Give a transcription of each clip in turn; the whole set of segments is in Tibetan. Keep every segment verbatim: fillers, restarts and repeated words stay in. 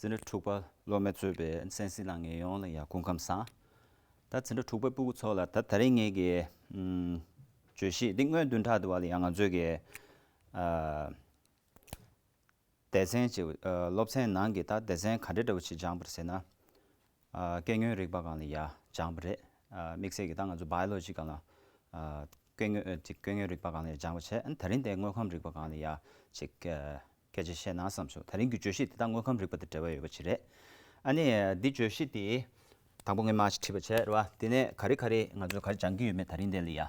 འཛིན་གྲྭ་དྲུག་པ་སློབ་མས་གཙོས་པའི་གསན་གཟིགས་གནང་མཁན་ཡོངས་ལ་ཡང་སྐུ་ཁམས་བཟང་། ད་འཛིན་གྲྭ་དྲུག་པའི་སྤུ་གུ་ཚོ་ལ་ད་ད་རིང་ངེད་ཀྱི་ཨམ་བརྗོད་གཞི་འདི་སྔོན་བདུན་ཕྲག་དུ་བ་ལ་ཡང་ང་ཚོས་ཀྱི་ཨ་སྡེ་ཚན་གཅིག་ཨ་སློབ་ཚན་ནང་གི་ད་སྡེ་ཚན་ག་འདྲ་འདྲ་བོ་ཅིག་སྦྱངས་པ་རེད་ཟེར་ན། ཨ་སྐྱེ་དངོས་རིག་པ་སྒང་ལ་ཡ་སྦྱངས་པ་རེད། ཨ་དམིགས་བསལ་གྱི་ད་ང་ཚོ་བྷའི་ལོ་ཇི་སྒང་ལ་ཨ་སྐྱེ་དངོས་ཨ་ཅིག་སྐྱེ་དངོས་རིག་པ་སྒང་ལ་ཡ་སྦྱངས་པ་བྱས། ཨ་ད་རིང་དེ་དངོས་ཁམས་རིག་པ་སྒང་ལ་ཡ་ཅིག་ཨ་སྐད་ཆ་བཤད་ན་བསམ་སོང་། ད་རིང་གི་བརྗོད་གཞི་དེ་ད་དངོས་ཁམས་རིག་པ་དང་འབྲེལ་བ་ཡོད་པ་ཅིག་རེད། ཨ་ནི་འདི་བརྗོད་གཞི་དེ་དང་པོ་ངས་མར་ཅིག་བྲིས་པ་བྱས་རེད་བ། དེ་ནས་ག་རེ་ག་རེ་ང་ཚོ་ག་རེ་སྦྱང་གི་ཡོད་མེད་ད་རིང་དེ་ལ་ཡ།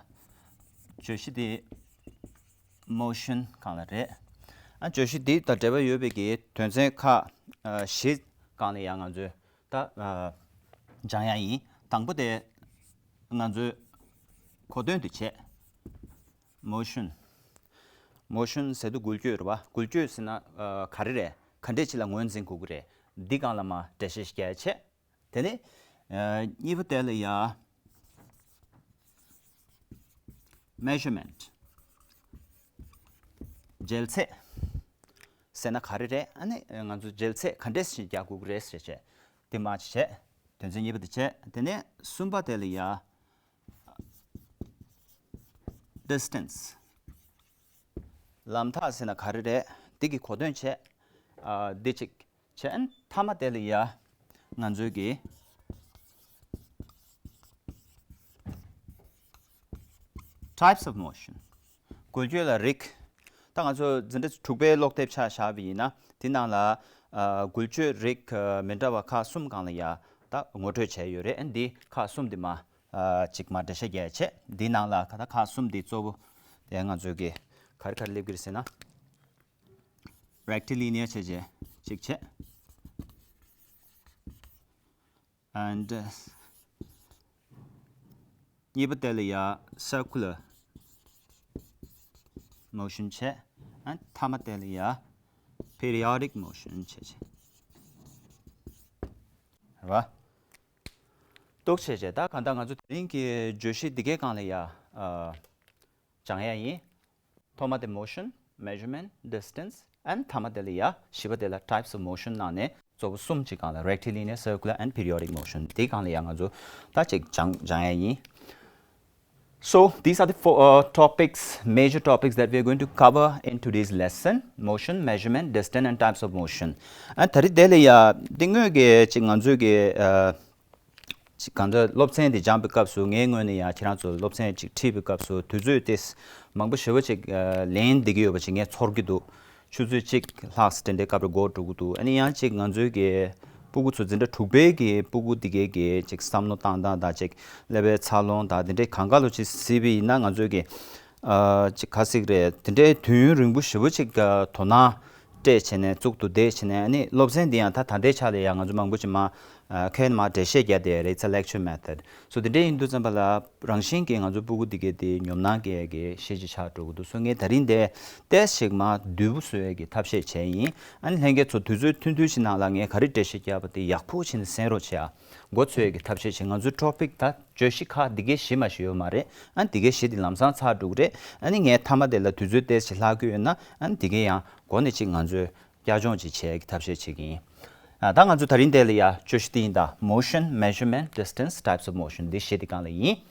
བརྗོད་གཞི་དེ་མོ་ཤན་སྒང་ལ་རེད། ཨ་བརྗོད་གཞི་འདི་དང་འབྲེལ་བ་ཡོད་པའི་གི་དོན་ཚན་ཁག་ཨ་བཞི་སྒང་ལ་ཡང་ང་ཚོས་ད་ཨ་སྦྱང་ཡ་ཡིན། དང་པོ་དེ་ང་ཚོས་གོ་དོན་དེ་བྱས། མོ་ཤན། མོ་ཤན་ཟེར་དུས་འགུལ་སྐྱོད་རེད་བ། འགུལ་སྐྱོད་ཟེར་ན་ཨ་ག་རེ་རེད། ག་འདྲས་ཅིག་ལ་ངོས་འཛིན་དགོས་ཀྱི་རེད། འདི་སྒང་ལ་མར་འགྲེལ་བཤད་ཞིག་རྒྱག་ཡ་བྱས། དེ་ནས་ཨ་གཉིས་པ་དེ་ལ་ཡ་མེ་ཞར་མེན་ཊི། འཇལ་ཚད་ཟེར་ན་ག་རེ་རེད། ཨ་ནི་ང་ཚོ་འཇལ་ཚད་ག་འདྲས་ཞིག་རྒྱག་དགོས་ཀྱི་རེད་ཟེར་བྱས། དེ་མར་ཅིག་བྱས། དོན་ཚན་གཉིས་པ་དེ་བྱས། དེ་ནས་གསུམ་པ་དེ་ལ་ཡ་ཌི་སི་ཊེན་སི། ལམ་ཐག་ཟེར་ན་ག་རེ་རེད། འདི་གི་གོ་དོན་བྱས། ཨ་འདི་གཅིག་བྱས། ཨ་ནི་མཐའ་མ་དེ་ལ་ཡ་ང་ཚོའི་གི་ཊའིབ་སི་ཨོབ་མོ་ཤན། འགུལ་སྐྱོད་ལ་རིགས། ད་ང་ཚོ་འཛིན་གྲྭ་དྲུག་པའི་ཀློག་དེབ་ཆ་བཞག་པ་ཡིན་ན་དེ་ནང་ལ་ཨ་འགུལ་སྐྱོད་རིགས་ཨ་མི་འདྲ་བ་ཁག་གསུམ་སྒང་ལ་ཡ་ད་ངོ་སྤྲོད་བྱས་ཡོད་རེད། ཨ་ནི་འདི་ཁག་གསུམ་དེ་མར་ཨ་གཅིག་མར་འགྲེལ་བཤད་རྒྱག་ཡ་བྱས། འདི་ནང་ལ་ད་ཁག་གསུམ་འདི་གཙོ་བོ་དེ་ང་ཚོའི་གི་ག་རེ་ག་རེ་སླེབས་ཀྱི་རེད་ཟེར་ན། རེག་ཊི་ལི་ནི་ཡར་བྱས་བྱས་གཅིག་བྱས། And གཉིས་པ་དེ་ལ་ཡ་circular motion བྱས། ཨ་མཐའ་མ་དེ་ལ་ཡ་periodic motion བྱས་བྱས། རེད་བ། འདུག་བྱས་བྱས། ད་གང་ལྟར་ང་ཚོ་དེ་རིང་གི་བརྗོད་གཞི་འདི་གའི་སྒང་ལ་ཡ་ཨ་སྦྱང་ཡ་ཡིན། ཐོག་མ་དེ་མོ་ཤན། མེ་ཞར་མེན་ཊི། ཌི་སི་ཊེན་སི། ཨེན་ཌི་མཐའ་མ་དེ་ལ་ཡ་བཞི་པ་དེ་ལ་ཊའིབ་སི་ཨོབ་མོ་ཤན་ནང་ནས་གཙོ་བོ་གསུམ་ཅིག་སྒང་ལ་rectilinear, circular and periodic motion དེའི་སྒང་ལ་ཡ་ང་ཚོ་ད་ཅིག་སྦྱང་སྦྱང་ཡ་ཡིན། So these are the four uh, topics, major topics that we are going to cover in today's lesson: motion, measurement, distance and types of motion. ཨ་ད་རེས་དེ་ལ་ཡ་འདི་སྔོན་གྱི་ཅིག་ང་ཚོའི་གི་ཨ་ཅིག་གང་ལྟར་སློབ་ཚན་འདི་སྦྱངས་པའི་སྐབས་སུ་ངའི་ངོས་ནས་ཡང་ཁྱེད་རང་ཚོ་སློབ་ཚན་ཅིག་ཁྲིད་པའི་སྐབས་སུ་དུས་ཚོད་དེ་མང་པོ་ཞེ་པོ་ཅིག་ཨ་ལེན་བསྡད་ཀྱི་ཡོད་པ་ཅིག་ངས་ཚོར་གྱི་འདུག་ཆུ་ཚོད་གཅིག་ལྷག་ཙམ་དེ་འདྲའི་སྐབས་རེ་འགོར་འགྲོ་གི་འདུག་ཨ་ནི་ཡང་ཅིག་ང་ཚོའི་གི་སྤུ་གུ་ཚོ་འཛིན་གྲྭ་དྲུག་པའི་གི་སྤུ་གུ་འདི་གའི་གི་ཅིག་བསམ་བློ་བཏང་སྟངས་དང་ཅིག་ཀླད་པའི་འཚར་ལོངས་དང་དེ་འདྲའི་གང་ག་ལོ་ཅིག་གཟིགས་པ་ཡིན་ན་ང་ཚོའི་གི་ཨ་ཅིག་ག་ཟིག་རེད། དེ་འདྲའི་དུས་ཡུན་རིང་པོ་ཞེ་པོ་ཅིག་ཨ་དོ་སྣང་སྤྲད་བྱས་ནས་བཙུགས་འདུག་བསྡད་བྱས་ནས། ཨ་ནི་སློབ་ཚན་འདི་ཡང་ད་ད་ལྟའི་ཆ་ལ་ཡང་ང་ཚོ་མང་པོ་ཅིག་མ་ཨ་ཁྱེད་མར་འགྲེལ་བཤད་རྒྱག་བསྡད་རེད། It's a lecture method. So དེ་འདྲ་ཡིན་དུས་ཙམ་པ་ལ་རང་བཞིན་གྱིས་ང་ཚོ་སྤུ་གུ་འདི་གའི་དེ་ཉོབ་སྣང་སྐྱེ་ཡ་གི་གཞི་ཅིག་ཆགས་འགྲོ་གི་འདུག་སོ་ངས་ད་རིང་དེ་ཏོག་ཙམ་ཞིག་མར་དུལ་པོ་བཟོ་ཡ་གི་ཐབས་ཤེས་བྱས་ཡིན། ཨ་ནི་ལྷན་རྒྱས་ཚོ་དུས་ཚོད་ཐུང་ཐུང་ཞིག་ནང་ལ་ངས་ག་རེ་འགྲེལ་བཤད་བརྒྱབ་པ་དེ་ཡག་པོ་བྱས་ནས་གསན་རོགས་བྱེད་ཨ། མགོ་ཚོས་ཀྱི་ཐབས་ཤེས་བྱེད། ང་ཚོའི་ཊོ་པིག་ད་བརྗོད་གཞི་ཁག་འདི་གའི་བཞི་མ་ཞིག་ཡོད་མ་རེད། ཨ་འདི་གའི་བཞི་འདི་ལམ་སང་ཚར་འགྲོ་གི་རེད། ཨ་ནི་ངས་མཐའ་མ་དེ་ལ་དུས་ཚོད་ཏོག་ཙམ་ལྷག་གི་ཡོད་ན། ཨ་འདི་གའི་ཡང་འགོ་ནས་ཅིག་ང་ཚོས་བསྐྱར་སྦྱོང་ཅིག་བྱེད་ཀྱི་ཐབས་ཤེས་བྱེད་ཀྱི་ཡིན། ཨ་ད་ང་ཚོ་ད་རིང་དེ་ལ་ཡ་བརྗོད་གཞི་འདི་ཡིན་ད། Motion, measurement, distance, types of motion འདི་བཞི་འདི་སྒང་ལ་ཡིན།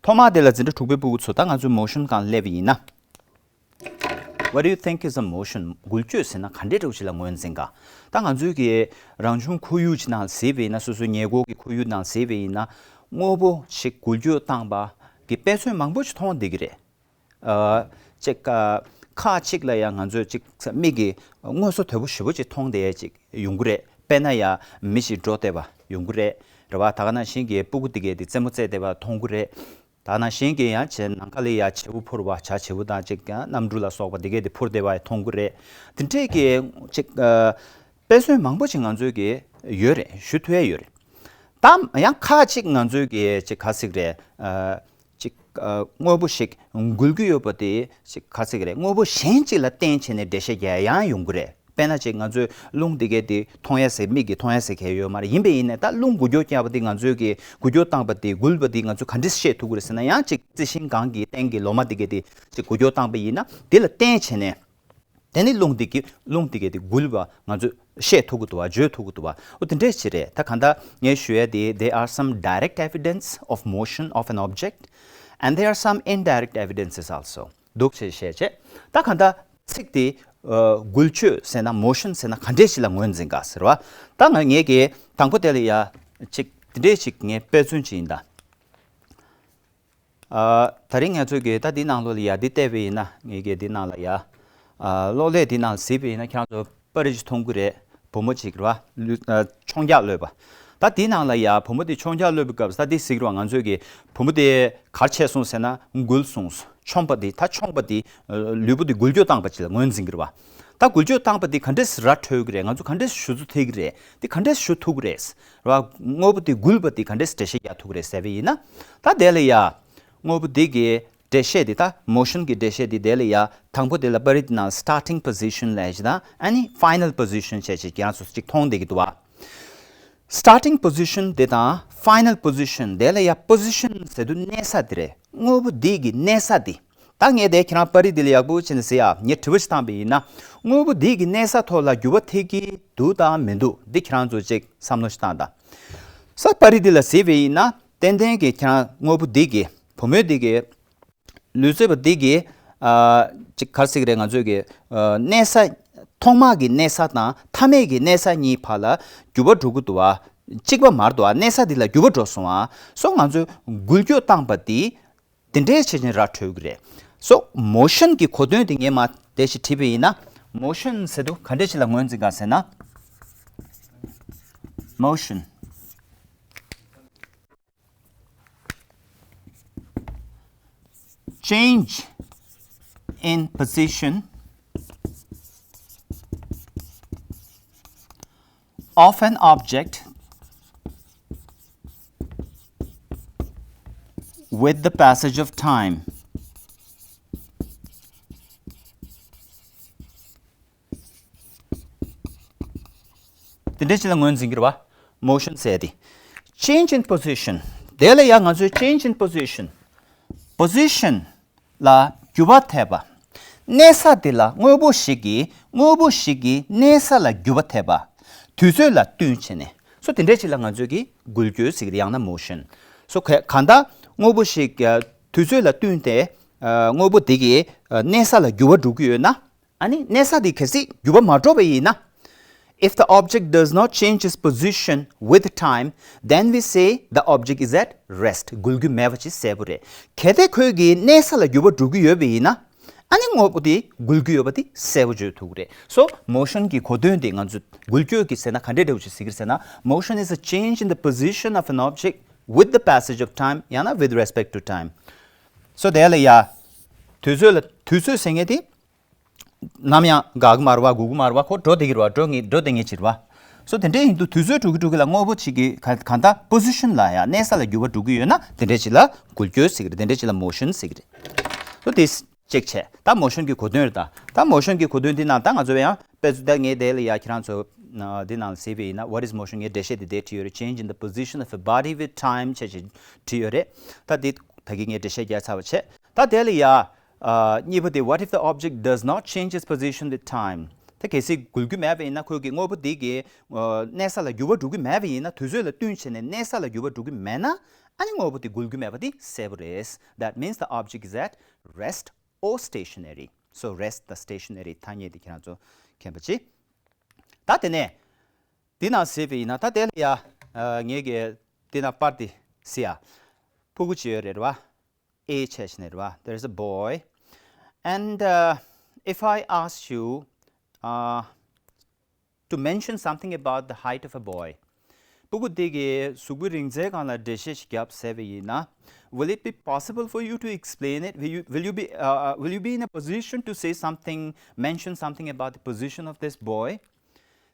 ཐོག་མ་དེ་ལ་འཛིན་གྲྭ་དྲུག་པའི་སྤུ་གུ་ཚོ་ད་ང་ཚོའི་མོ་ཤན་སྒང་སླེབས་པ་ཡིན་ན། What do you think is a motion? འགུལ་སྐྱོད་ཟེར་ན་ག་འདྲའི་འདྲ་བོ་ཞིག་ལ་ངོས་འཛིན་ག་ད་ང་ཚོའི་གི་རང་བྱུང་ཁོར་ཡུག་ཅིག་ནང་གཟིགས་པ་ཡིན་ན། སོ་སོའི་ཉེ་འཁོར་གྱི་ཁོར་ཡུག་ནང་གཟིགས་པ་ཡིན་ན། དངོས་པོ་ཞིག་འགུལ་སྐྱོད་བཏང་པ་གི་དཔེ་མཚོན་མང་པོ་ཞིག་མཐོང་བསྡད་ཀྱི་རེད། ཨ་ཅིག་ཨ་ཁ་ཅིག་ལ་ཡང་ང་ཚོས་ཅིག་མིག་གིས་དངོས་སུ་དོད་པོ་ཞེ་པོ་ཅིག་མཐོང་བསྡད་ཡ་ཅིག་ཡོང་གི་རེད། དཔེར་ན་ཡ་མི་ཞིག་འགྲོ་བསྡད་པ་ཡོང་གི་རེད། རེད་བ། ད་ག་ནང་བཞིན་གྱི་སྤུ་གུ་དེ་གས་དེ་རྩེད་མོ་རྩེ་བསྡད་པ་མཐོང་གི་རེད། ད་ནང་བཞིན་གྱི་ཡང་བྱས་ནམ་མཁའ་ལ་ཡ་བྱེ་འུ་འཕུར་བ། བྱ་བྱེ་འུ་དང་ཅིག་གནམ་གྲུ་ལ་སོགས་པ་འདི་གས་དེ་འཕུར་བསྡད་པ་མཐོང་གི་རེད། དེ་འདྲས་ཀྱི་ཅིག་ཨ་དཔེ་མཚོན་མང་པོ་ཅིག་ང་ཚོའི་གི་ཡོད་རེད། ཞུ་ཐུབ་ཡ་ཡོད་རེད། ད་ཡང་ཁ་ཅིག་ང་ཚོའི་གི་ཅིག་ག་ཟེར་གི་རེད། ཨ་ཅིག་ཨ་དངོས་པོ་ཞིག་འགུལ་གྱི་ཡོད་པ་དེ་ཅིག་ག་ཟེར་གི་རེད། དངོས་པོ་གཞན་ཅིག་ལ་བརྟེན་བྱས་ནས་འགྲེལ་བཤད་རྒྱག་ཡ་ཡང་ཡོང་གི་རེད། དཔེར་ན་ཅིག་ང་ཚོས་རླུང་འདི་གས་དེ་མཐོང་ཡ་ཟེར། མིག་གིས་མཐོང་ཡ་ཟེར་གང་ཡང་ཡོད་མ་རེད། ཡིན་པས་ཡིན་ནས་ད་རླུང་འགུལ་སྐྱོད་བརྒྱབ་པ་དེ་ང་ཚོས་གི་འགུལ་སྐྱོད་བཏང་པ་དེ། འགུལ་བ་དེ་ང་ཚོས་ག་འདྲས་ཤེས་ཐུབ་ཀྱི་རེད་ཟེར་ན། ཡང་ཅིག་རྩི་ཤིང་སྒང་གི་སྟེང་གི་ལོ་མ་འདི་གས་དེ་ཅིག་འགུལ་སྐྱོད་བཏང་པ་ཡིན་ན། དེ་ལ་བརྟེན་བྱས་ནས་ དེ་ནི་རླུང་འདི་གི་རླུང་འདི་གི་དེ་འགུལ་བ་ང་ཚོས་ཤེས་ཐུབ་ཀྱི་འདུག་བ། བརྗོད་ཐུབ་ཀྱི་འདུག་བ། འོ་དེ་འདྲས་ཅིག་རེད། ད་གང་ལྟར་ངས་ཞུ་ཡ་དེ། There are some direct evidence of motion of an object and there are some indirect evidences also. འདུག་ཅེས་བཤད་བྱས། ད་གང་ལྟར་ཚིག་དེ་འགུལ་སྐྱོད་ཟེར་ན། མོ་ཤན་ཟེར་ན་ག་འདྲས་ཞིག་ལ་ངོས་འཛིན་ག་ཟེར་བ། ད་ང་ངས་ཀྱི་དང་པོ་དེ་ལ་ཡ་ཅིག་དེ་འདྲས་ཅིག་ངས་དཔེ་མཚོན་ཅིག་ཡིན་ད། ཨ། ད་རིང་ང་ཚོས་ཀྱི་ད་འདི་ནང་ལོགས་ལ་ཡ་འདི་བལྟས་པ་ཡིན་ན། ངས་ཀྱི་འདི་ནང་ལ་ཡ། ཨ། གློག་ཀླད་འདི་ནང་གཟིགས་པ་ཡིན་ན་ཁྱེད་རང་ཚོ་པར་རིས་མཐོང་གི་རེད། བུ་མོ་ཅིག་རེད་བ། ལུས། ཨ། མཆོང་རྒྱག་གློད་པ། ད་འདི་ནང་ལ་ཡ་བུ་མོ་དེ་མཆོང་རྒྱག་གློད་པའི་སྐབས་སུ་ད་འདི་གཟིགས་རེད་བ། ང་ཚོས་ཀྱི་བུ་མོ་དེ་ག་རེ་བྱས་སོང་ཟེར་ན། འགུལ་སོང་། མཆོངས་པ་དེ། ད་མཆོངས་པ་དེ། ཨ། ལུས་པོ་དེ་འགུལ་སྐྱོད་བཏང་པ་ཅིག་ལ་ངོས་འཛིན་གྱི་རེད་བ། ད་འགུལ་སྐྱོད་བཏང་པ་དེ་ག་འདྲས་ར་འཕྲོད་ཀྱི་རེད། ང་ཚོ་ག་འདྲས་ཞུ་ཚུལ་ཐེབས་ཀྱི་རེད། དེ་ག་འདྲས་ཞུ་ཐུབ་ཀྱི་རེད། རེད་བ། དངོས་པོ་དེ་འགུལ་བ་དེ་ག་འདྲས་འགྲེལ་བཤད་རྒྱག་ཐུབ་ཀྱི་རེད་ཟེར་བ་ཡིན་ན། ད་དེ་ལ་ཡ། དངོས་པོ་འདི་གི་འགྲེལ་བཤད་འདི། ད་མོ་ཤན་གྱི་འགྲེལ་བཤད་འདི། དེ་ལ་ཡ་དང་པོ་དེ་ལ་པར་རིས་འདི་ནང་starting position ལབ་ཅིག་དང་། ཨ་ནི་final position བྱས་ཅིག་ཁྱེད་རང་ཚོ་ཅིག་མཐོང་བསྡད་ཀྱི་འདུག་བ། Starting position དེ་དང་final position དེ་ལ་ཡ་པོ་ཟི་ཤན་ཟེར་དུས་གནས་ས་དེ་རེད། དངོས་པོ་འདི་གི་གནས་ས་དེ། ད་ངས་དེ་ཁྱེད་རང་པར་རིས་འདི་ལ་ཡག་པོ་བྱས་ནས་གཟིགས་ཡ། ངས་དྲི་བ་ཞིག་བཏང་པ་ཡིན་ན། དངོས་པོ་འདི་གི་གནས་ས་ཐོག་ལ་འགྱུར་བ་ཐེབས་ཀྱི་འདུག་དང་མི་འདུག་འདི་ཁྱེད་རང་ཚོ་ཅིག་བསམ་བློ་ཞིག་བཏང་དང་། ས། པར་རིས་འདི་ལ་གཟིགས་པ་ཡིན་ན། ཏན་ཏན་གྱི་ཁྱེད་རང་དངོས་པོ་འདི་གི། བུ་མོ་འདི་གི། ལུས་རྩལ་པ་འདི་གི། ཨ། ཅིག་ག་རེ་ཟེར་གྱི་རེད། ང་ཚོས་ཀྱི། ཨ། གནས་ས། ཐོག་མ་གི་གནས་ས་དང་མཐའ་མའི་གི་གནས་ས་གཉིས་བར་ལ་འགྱུར་བ་འགྲོ་གི་འདུག་བ། གཅིག་པ་མ་རེད་འདུག་བ། གནས་ས་འདི་ལ་འགྱུར་བ་འགྲོ་སོང་བ། སོ་ང་ཚོས་འགུལ་སྐྱོད་བཏང་པ་འདི་དེ་འདྲའི་བྱས་ནས་ར་འཕྲོད་ཀྱི་རེད། སོ་མོ་ཤན་གྱི་གོ་དོན་དེ་ངས་མར་དེ་ཞིག་བྲིས་པ་ཡིན་ན། མོ་ཤན་ཟེར་དུས་ག་འདྲ་ཞིག་ལ་ངོས་འཛིན་ག་ཟེར་ན། མོ་ཤན། Change in position of an object with the passage of time. དེ་འདྲ་ཅིག་ལ་ངོས་འཛིན་གྱི་རེད་བ། མོ་ཤན་ཟེར་དེ། Change in position དེ་ལ་ཡང་ང་ཚོས་change in position། position ལ་འགྱུར་བ་ཐེབས་པ། གནས་ས་དེ་ལ། དངོས་པོ་ཞིག་གི། དངོས་པོ་ཞིག་གི་གནས་ས་ལ་འགྱུར་བ་ཐེབས་པ། དུས་ཚོད་ལ་བསྟུན་བྱས་ནས། སོ་དེ་འདྲ་ཅིག་ལ་ང་ཚོས་ཀྱི་འགུལ་སྐྱོད་ཟེར་གྱི་རེད། ཡང་ན་མོ་ཤན། སོ་ག་གང་ལྟར་དངོས་པོ་ཞིག་དུས་ཚོད་ལ་བསྟུན་ཏེ། ཨ། དངོས་པོ་དེ་གི། ཨ། གནས་ས་ལ་འགྱུར་བ་འགྲོ་གི་ཡོད་ན། ཨ་ནི་གནས་ས་དེ་གལ་སྲིད་འགྱུར་བ་མ་འགྲོ་བ་ཡིན་ན། If the object does not change its position with time, then we say the object is at rest. འགུལ་རྒྱུ་མེད་པ་ཅིག་གསལ་པོ་རེད། གལ་ཏེ་ཁོའི་གི་གནས་ས་ལ་འགྱུར་བ་འགྲོ་གི་ཡོད་པ་ཡིན་ན། ཨ་ནི་དངོས་པོ་དེ་འགུལ་རྒྱུ་ཡོད་པ་དེ་གསལ་པོ་བརྗོད་ཐུབ་ཀྱི་རེད། སོ་མོ་ཤན་གྱི་གོ་དོན་དེ་ང་ཚོས་འགུལ་སྐྱོད་ཀྱི་ཟེར་ན་ག་འདྲས་འདྲ་བོ་ཅིག་ཟེར་གྱི་རེད་ཟེར་ན། Motion is a change in the position of an object with the passage of time. ཡང་ན་with respect to time. སོ་དེ་ལ་ཡ། དུས་ཚོད་ལ། དུས་ཚོད་ཟེར་མཁན་དེ། ནམ་ཡང་འགག་གི་མ་རེད་བ། འགོར་གི་མ་རེད་བ། ཁོ་འགྲོ་བསྡད་ཀྱི་རེད་བ། འགྲོ་ངེས། འགྲོ་བསྡད་མཁན་ཅིག་རེད་བ། སོ་དེ་འདྲ་ཡིན་དུས་དུས་ཚོད་འགྲོ་གི་འགྲོ་གི་ལ། དངོས་པོ་ཅིག་གི་ག་གང་ལྟར་པོ་ཟི་ཤན་ལ་ཡ། གནས་ས་ལ་འགྱུར་བ་འགྲོ་གི་ཡོད་ན། དེ་འདྲ་ཅིག་ལ་འགུལ་སྐྱོད་ཟེར་གྱི་རེད། དེ་འདྲ་ཅིག་ལ་མོ་ཤན་ཟེར་གྱི་རེད། སོ་དེ་ཅིག་བྱས། ད་མོ་ཤན་གྱི་གོ་དོན་རེད་ད། ད་མོ་ཤན་གྱི་གོ་དོན་འདི་ནང་ད་ང་ཚོ་ཡང་དཔེ་ཚོ། ད་ངས་དེ་ལ་ཡ་ཁྱེད་རང་ཚོ་འདི་ནང་ལ་གཟིགས་པ་ཡིན་ན། What is motion? ངས་འགྲེལ་བཤད་དེ་དེ་བྲིས་ཡོད་རེད། Change in the position of a body with time བྱས་བྱས་བྲིས་ཡོད་རེད། ད་དེ་ད་གིན་ངས་འགྲེལ་བཤད་རྒྱག་ཚར་བ་བྱས། ད་དེ་ལ་ཡ། ཨ། གཉིས་པ་དེ། What if the object does not change its position with time? ད་གལ་སྲིད་འགུལ་རྒྱུ་མེད་པ་ཡིན་ན། ཁོའི་གི་དངོས་པོ་དེ་གི། ཨ། གནས་ས་ལ་འགྱུར་བ་འགྲོ་གི་མེད་པ་ཡིན་ན། དུས་ཚོད་ལ་བསྟུན་བྱས་ནས་གནས་ས་ལ་འགྱུར་བ་འགྲོ་གི་མེད་ན། ཨ་ནི་དངོས་པོ་དེ་འགུལ་རྒྱུ་མེད་པ་དེ་གསལ་པོ་རེད། That means the object is at rest or stationary. So rest དང་stationary ཐ་སྙད་དེ་ཁྱེད་རང་ཚོ་མཁྱེན་པ་ཅིག་ད་དེ་ནས་འདི་ནང་གཟིགས་པ་ཡིན་ན། ད་དེ་ལ་ཡ། ཨ། ངས་གི་འདི་ནང་པར་དེ་གཟིགས་ཡ། ཕྲུ་གུ་ཅིག་ཡོད་རེད་བ། A བྱས་ནས་རེད་བ། There is a boy. And, uh, if I ask you, uh, to mention something about the height of a boy, ཕྲུ་གུ་དེ་གི་གཟུགས་པོའི་རིང་ཚད་སྒང་ལ་འགྲེལ་བཤད་ཞིག་རྒྱབ་ཟེར་བ་ཡིན་ན། Will it be possible for you to explain it? Will you, will you be, uh, will you be in a position to say something, mention something about the position of this boy?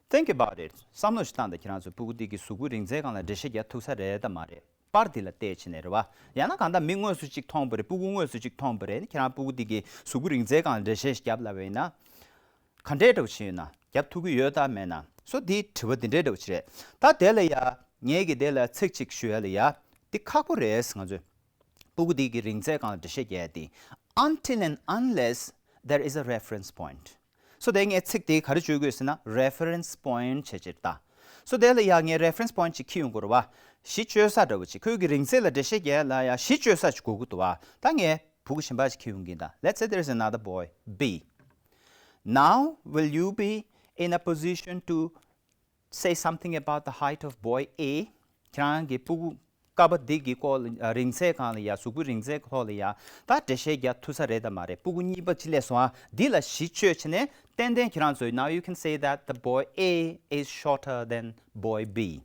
Think about it. བསམ་བློ་ཞིག་བཏང་དང་། ཁྱེད་རང་ཚོ་ཕྲུ་གུ་དེ་གི་གཟུགས་པོའི་རིང་ཚད་སྒང་ལ་འགྲེལ་བཤད་རྒྱག་ཐུབ་ས་རེད་དམ་མ་རེད། པར་དེ་ལ་བལྟས་བྱས་ནས་རེད་བ། ཡང་ན་གང་ལྟར་མི་དངོས་སུ་གཅིག་མཐོང་པ་རེད། ཕྲུ་གུ་དངོས་སུ་གཅིག་མཐོང་པ་རེད། ཁྱེད་རང་ཕྲུ་གུ་དེ་གི་གཟུགས་པོའི་རིང་ཚད་སྒང་ལ་འགྲེལ་བཤད་ཞིག་རྒྱབ་ལབ་པ་ཡིན་ན། ག་འདྲས་འདྲ་བོ་ཞིག་ཡོད་ན། རྒྱབ་ཐུབ་ཀྱི་ཡོད་དམ་མེད་ན། སོ་དེའི་དྲི་བ་དེ་འདྲས་འདྲ་བོ་ཞིག་རེད། ད་དེ་ལ་ཡ། ངས་ཀྱི་དེ་ལ་ཚིག་གཅིག་ཞུ་ཡ་ལ་ཡ། འདི་ཁག་པོ་རེད། ང་ཚོས་ཕྲུ་གུ་དེ་གི་རིང་ཚད་སྒང་ལ་འགྲེལ་བཤད་རྒྱག་ཡ་དེ། Until and unless there is a reference point. སོ་དེ་ངས་ཚིག་དེ་ག་རེ་བཅོས་དགོས་ཟེར་ན་reference point བྱས་ཅེར་ལྟ། སོ་དེ་ལ་ཡ་ངས་reference point ཅིག་འཁྱེར་ཡོང་དགོས་རེད་བ། གཞི་བཅོལ་ས་འདྲ་བོ་ཅིག་ཁོའི་གི་རིང་ཚད་ལ་འགྲེལ་བཤད་རྒྱག་ལ་ཡ་གཞི་བཅོལ་ས་ཅིག་དགོས་ཀྱི་འདུག་བ། ད་ངས་ཕྲུ་གུ་གཞན་པ་ཅིག་འཁྱེར་ཡོང་གིན་ད། Let's say there is another boy, B. Now, will you be in a position to say something about the height of boy A? ཁྱེད་རང་གི་ཕྲུ་གུ་ཀ་པ་འདི་གི་སྐོར་ལ་རིང་ཚད་སྒང་ལ་ཡ་གཟུགས་པོའི་རིང་ཚད་ཐོག་ལ་ཡ་ད་འགྲེལ་བཤད་རྒྱག་ཐུབ་ས་རེད་དམ་མ་རེད། ཕྲུ་གུ་གཉིས་པ་ཅིག་སླེབས་སོང་ཨ། འདི་ལ་གཞི་བཅོལ་བྱས་ནས་ཏན་ཏན་ཁྱེད་རང་ཚོས now you can say that the boy A is shorter than boy B.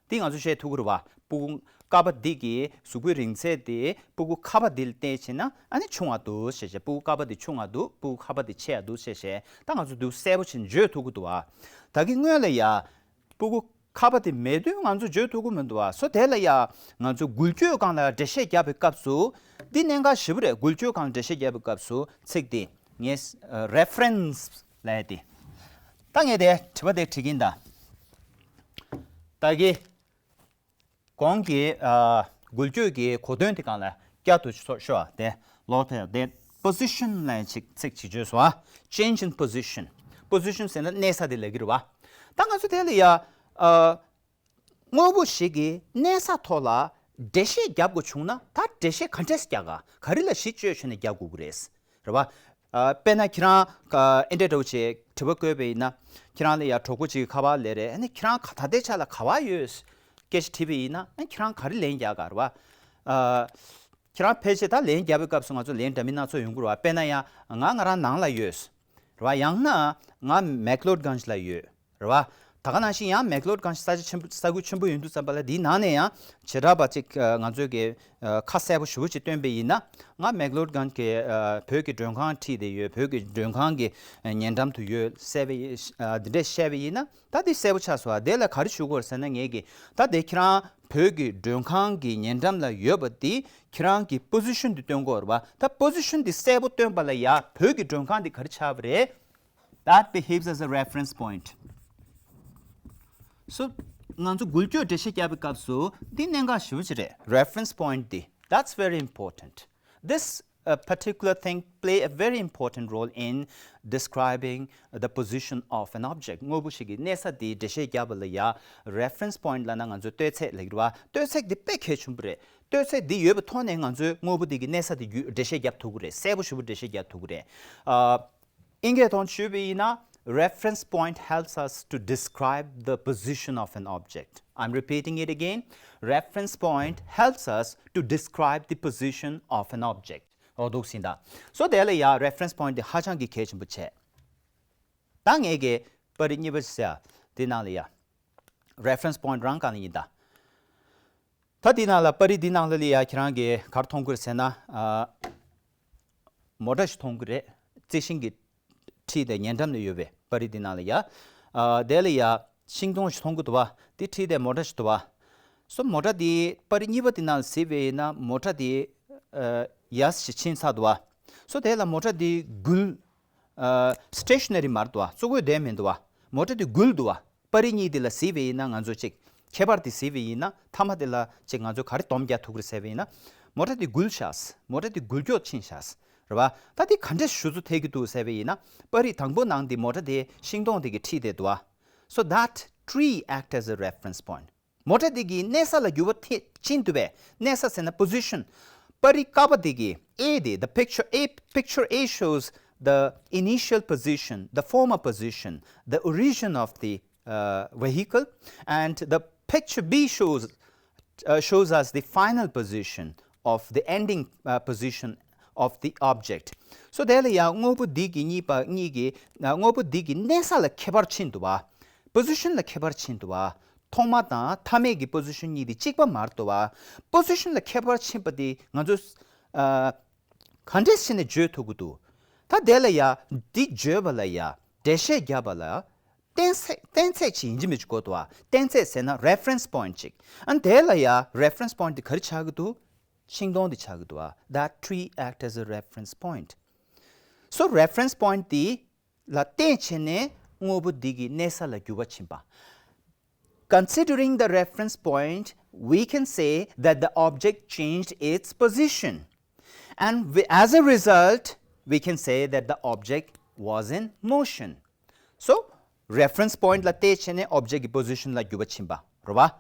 འདི་ང་ཚོས་བཤད་ཐུབ་ཀྱི་རེད་བ། ཕྲུ་གུ་ཀ་པ་འདི་གི་གཟུགས་པོའི་རིང་ཚད་དེ་ཕྲུ་གུ་ཁ་པ་འདི་ལ་བལྟས་བྱས་ན་ཨ་ནི་ཆུང་བ་འདུག་ཞེས་བཤད། ཕྲུ་གུ་ཀ་པ་འདི་ཆུང་བ་འདུག་ཕྲུ་གུ་ཁ་པ་འདི་ཆེ་བ་འདུག་ཞེས་བཤད། ད་ང་ཚོས་འདི་གསལ་པོ་ཞིག་བརྗོད་ཐུབ་ཀྱི་འདུག་བ། ད་གིན་སྔོན་ལ་ཡ། ཕྲུ་གུ་ཁ་པ་དེ་མེད་དུས་ང་ཚོ་བརྗོད་ཐུབ་ཀྱི་མི་འདུག་བ། སོ་དེ་ལ་ཡ་ང་ཚོ་འགུལ་སྐྱོད་སྒང་ལ་འགྲེལ་བཤད་རྒྱབ་པའི་སྐབས་སུ་འདི་གནད་འགག་ཞེ་པོ་རེད། འགུལ་སྐྱོད་སྒང་འགྲེལ་བཤད་རྒྱབ་པའི་སྐབས་སུ་ཚིག་འདི་ངས་reference ལབ་ཡ་དེ། ད་ངས་དེ་དྲི་བ་དེ་དྲི་གིན་ད། ད་གི་གོང་གི་འགུལ་སྐྱོད་ཀྱི་གོ་དོན་དེ་སྒང་ལ་བསྐྱར་དུ་ཤོ་ཤོ་དེ་ལོག་ཐལ་དེ་position ལབ་ཡ་ཅིག་ཚིག་ཅིག་བརྗོད་སོང་ཨ། Change in position. Position ཟེར་ན་གནས་ས་དེ་ལབ་ཀྱི་རེད་བ། ད་ང་ཚོ་དེ་ལ་ཡ། དངོས་པོ་ཞིག་གི་གནས་ས་ཐོག་ལ་འགྲེལ་བཤད་རྒྱབ་དགོས་བྱུང་ན་ད་འགྲེལ་བཤད་ག་འདྲས་རྒྱག་ག་ག་རེ་ལ་གཞི་བཅོལ་བྱས་ནས་རྒྱག་དགོས་ཀྱི་རེད། རེད་བ། དཔེར་ན་ཁྱེད་རང་ཨེ་འདྲས་འདྲ་བོ་ཅིག་དྲི་བ་བཀོད་པ་ཡིན་ན་ཁྱེད་རང་ལ་ཡ་གྲོགས་པོ་ཅིག་གིས་ཁ་པར་ལབ་རེད། ཨ་ནི་ཁྱེད་རང་ག་ད་ལྟའི་ཆ་ལ་ག་པར་ཡོད་སྐད་ཆ་དྲིས་པ་ཡིན་ན་ཨ་ཁྱེད་རང་ག་རེ་ལན་རྒྱག་ག་རེད་བ། ཁྱེད་རང་ཕལ་ཆེར་ད་ལན་རྒྱག་པའི་སྐབས་སུ་ང་ཚོ་ལན་འདྲ་མིན་སྣ་ཚོགས་ཡོང་གི་རེད་བ། དཔེར་ན་ཡང་ང་ང་རང་ནང་ལ་ཡོད། རེད་བ། ཡང་ན་ང་མེག་ལོད་གྷན་ཇི་ལ་ཡོད། རེད་བ། ད་ག་ནང་བཞིན་ཡང་མེག་ལོད་གྷན་ཇི་ས་ཆ་ཆེན་པོ་ས་ཁུལ་ཆེན་པོ་ཡིན་དུས་ཙམ་པ་ལ་འདིའི་ནང་ནས་ཡང་བྱེ་བྲག་པ་ཅིག་ང་ཚོས་ཀྱི་ཁ་གསལ་པོ་ཞེ་པོ་ཅིག་སྟོན་པ་ཡིན་ན་ང་མེག་ལོད་གྷན་ཇི་གི་བོད་ཀྱི་མགྲོན་ཁང་ཁྲིད་བསྡད་ཡོད། བོད་ཀྱི་མགྲོན་ཁང་གི་ཉེ་འགྲམ་དུ་ཡོད་ཟེར་བ་ཡིན། འདི་འདྲས་བཤད་པ་ཡིན་ན་ད་འདི་གསལ་པོ་ཆགས་སོང་བ། དེ་ལ་ག་རེ་ཞུ་དགོས་ཟེར་ན་ངས་ཀྱི་ད་དེ་ཁྱེད་རང་བོད་ཀྱི་མགྲོན་ཁང་གི་ཉེ་འགྲམ་ལ་ཡོད་པ་དེ་ཁྱེད་རང་གི་position་དེ་སྟོན་དགོས་རེད་བ། ད་position་དེ་གསལ་པོ་སྟོན་པ་ལ་ཡ་བོད་ཀྱི་མགྲོན་ཁང་དེ་ག་རེ་ཆགས་པ་རེད། That behaves as a reference point. So ང་ཚོ་འགུལ་སྐྱོད་འགྲེལ་བཤད་རྒྱབ་པའི་སྐབས་སུ་འདི་གནད་འགག་ཞེ་པོ་ཅིག་རེད། Reference point་འདི། That's very important. This a particular thing play a very important role in describing the position of an object. དངོས་པོ་ཞིག་གི་གནས་ས་དེའི་འགྲེལ་བཤད་རྒྱབ་པ་ལ་ཡ་reference point་ལབ་ན་ང་ཚོའི་ལྟོས་ཚད་ལབ་ཀྱི་རེད་བ། ལྟོས་ཚད་འདི་དཔེ་གལ་ཆེན་པོ་རེད། ལྟོས་ཚད་འདི་ཡོད་པའི་ཐོག་ནས་ང་ཚོས་དངོས་པོ་འདི་གི་གནས་ས་དེ་བརྒྱུད་འགྲེལ་བཤད་རྒྱབ་ཐུབ་ཀྱི་རེད། གསལ་པོ་ཞེ་པོ་འགྲེལ་བཤད་རྒྱབ་ཐུབ་ཀྱི་རེད། ཨ། དབྱིན་སྐད་ཐོག་ཞུས་པ་ཡིན་ན། Reference point helps us to describe the position of an object. I'm repeating it again. Reference point helps us to describe the position of an object. འོ་འདུག་སེ་ད། སོ་དེ་ལ་ཡ་reference point་དེ་ཧ་ཅང་གི་གལ་ཆེན་པོ་བྱས། ད་ངས་ཀྱི་པར་རིས་གཉིས་པ་ཟེར་དེ་ནང་ལ་ཡ། Reference point་རང་གང་ལ་ཡིན་ད། ད་འདི་ནང་ལ་པར་རིས་འདི་ནང་ལ་ལ་ཡ་ཁྱེད་རང་གིས་ག་རེ་མཐོང་གི་རེད་ཟེར་ན། ཨ། མོ་ཊ་ཞིག་མཐོང་གི་རེད། རྩི་ཤིང་གི་འཁྲིས་དེ་ཉེ་འགྲམ་ལ་ཡོད་པའི་པར་རིས་འདི་ནང་ལ་ཡ། ཨ། དེ་ལ་ཡ་ཤིང་སྡོང་ཞིག་མཐོང་གི་འདུག་བ། དེ་འཁྲིས་དེ་མོ་ཊ་ཞིག་འདུག་བ། སོ་མོ་ཊ་དེ་པར་རིས་གཉིས་པ་འདི་ནང་ལ་གཟིགས་པ་ཡིན་ན་མོ་ཊ་དེ་ཨ། ཡར་ཞིག་ཕྱིན་ཚར་འདུག་བ། སོ་དེ་ལ་མོ་ཊ་དེ་འགུལ། ཨ། stationary་མ་རེད་འདུག་བ། བཙུགས་ཡོད་བསྡད་མི་འདུག་བ། མོ་ཊ་དེ་འགུལ་འདུག་བ། པར་རིས་གཉིས་དེ་ལ་གཟིགས་པ་ཡིན་ན་ང་ཚོ་གཅིག་ཁྱད་པར་དེ་གཟིགས་པ་ཡིན་ན་མཐའ་མ་དེ་ལ་གཅིག་ང་ཚོ་ག་རེ་སྡོམ་རྒྱག་ཐུབ་ཀྱི་རེད་ཟེར་བ་ཡིན་ན། མོ་ཊ་དེ་འགུལ་ཤག་མོ་ཊ་དེ་འགུལ་སྐྱོད་ཕྱིན་ཤག་རེད་བ། ད་དེ་ག་འདྲས་ཞུ་ཚུལ་འཐད་ཀྱི་འདུག་ཟེར་བ་ཡིན་ན། པར་རིས་དང་པོ་ནང་དེ་མོ་ཊ་དེ་ཤིང་སྡོང་དེ་གི་འཁྲིས་དེ་འདུག་བ། So that tree act as a reference point. མོ་ཊ་དེ་གི་གནས་ས་ལ་འགྱུར་བ་ཐེབས་ཕྱིན་འདུག་པས། གནས་ས་ཟེར་ན་position. པར་རིས་ཀ་པ་དེ་གི་A དེ། The picture A, picture A shows the initial position, the former position, the origin of the uh, vehicle, and the picture B shows uh, shows us the final position of the ending uh, position of the object. So དེ་ལ་ཡང་དངོས་པོ་འདི་གི་གཉིས་པ་གཉིས་ཀྱི་དངོས་པོ་འདི་གི་གནས་ས་ལ་ཁྱད་པར་ཕྱིན་འདུག་བ། position ལ་ཁྱད་པར་ཕྱིན་འདུག་བ། ཐོག་མ་དང་མཐའ་མའི་གི་position་གཉིས་དེ་གཅིག་པ་མ་རེད་འདུག་བ། position་ལ་ཁྱད་པར་ཕྱིན་པ་དེ་ང་ཚོས་ཨ། ག་འདྲས་བྱས་ནས་བརྗོད་ཐུབ་ཀྱི་འདུག་ད་དེ་ལ་ཡ་འདི་བརྗོད་པ་ལ་ཡ་འགྲེལ་བཤད་རྒྱབ་པ་ལ་གཏན་ཚིགས་གཏན་ཚིགས་ཅིག་ཡིན་གཅིག་མིན་གཅིག་དགོས་འདུག་བ། གཏན་ཚིགས་ཟེར་ན་reference point་ཅིག་ཨ་དེ་ལ་ཡ་reference point་དེ་ག་རེ་ཆགས་ཀྱི་འདུག་ཤིང་སྡོང་དེ་ཆགས་ཀྱི་འདུག་བ། That tree act as a reference point. So reference point་དེ་ལ་བརྟེན་བྱས་ནས་དངོས་པོ་འདི་གི་གནས་ས་ལ་འགྱུར་བ་ཕྱིན་པ། Considering the reference point, we can say that the object changed its position. And we, as a result, we can say that the object was in motion. So, reference point ལ་བལྟས་བྱས་ནས་object གི་position ལ་འགྱུར་བ་ཕྱིན་པ་རེད་བ།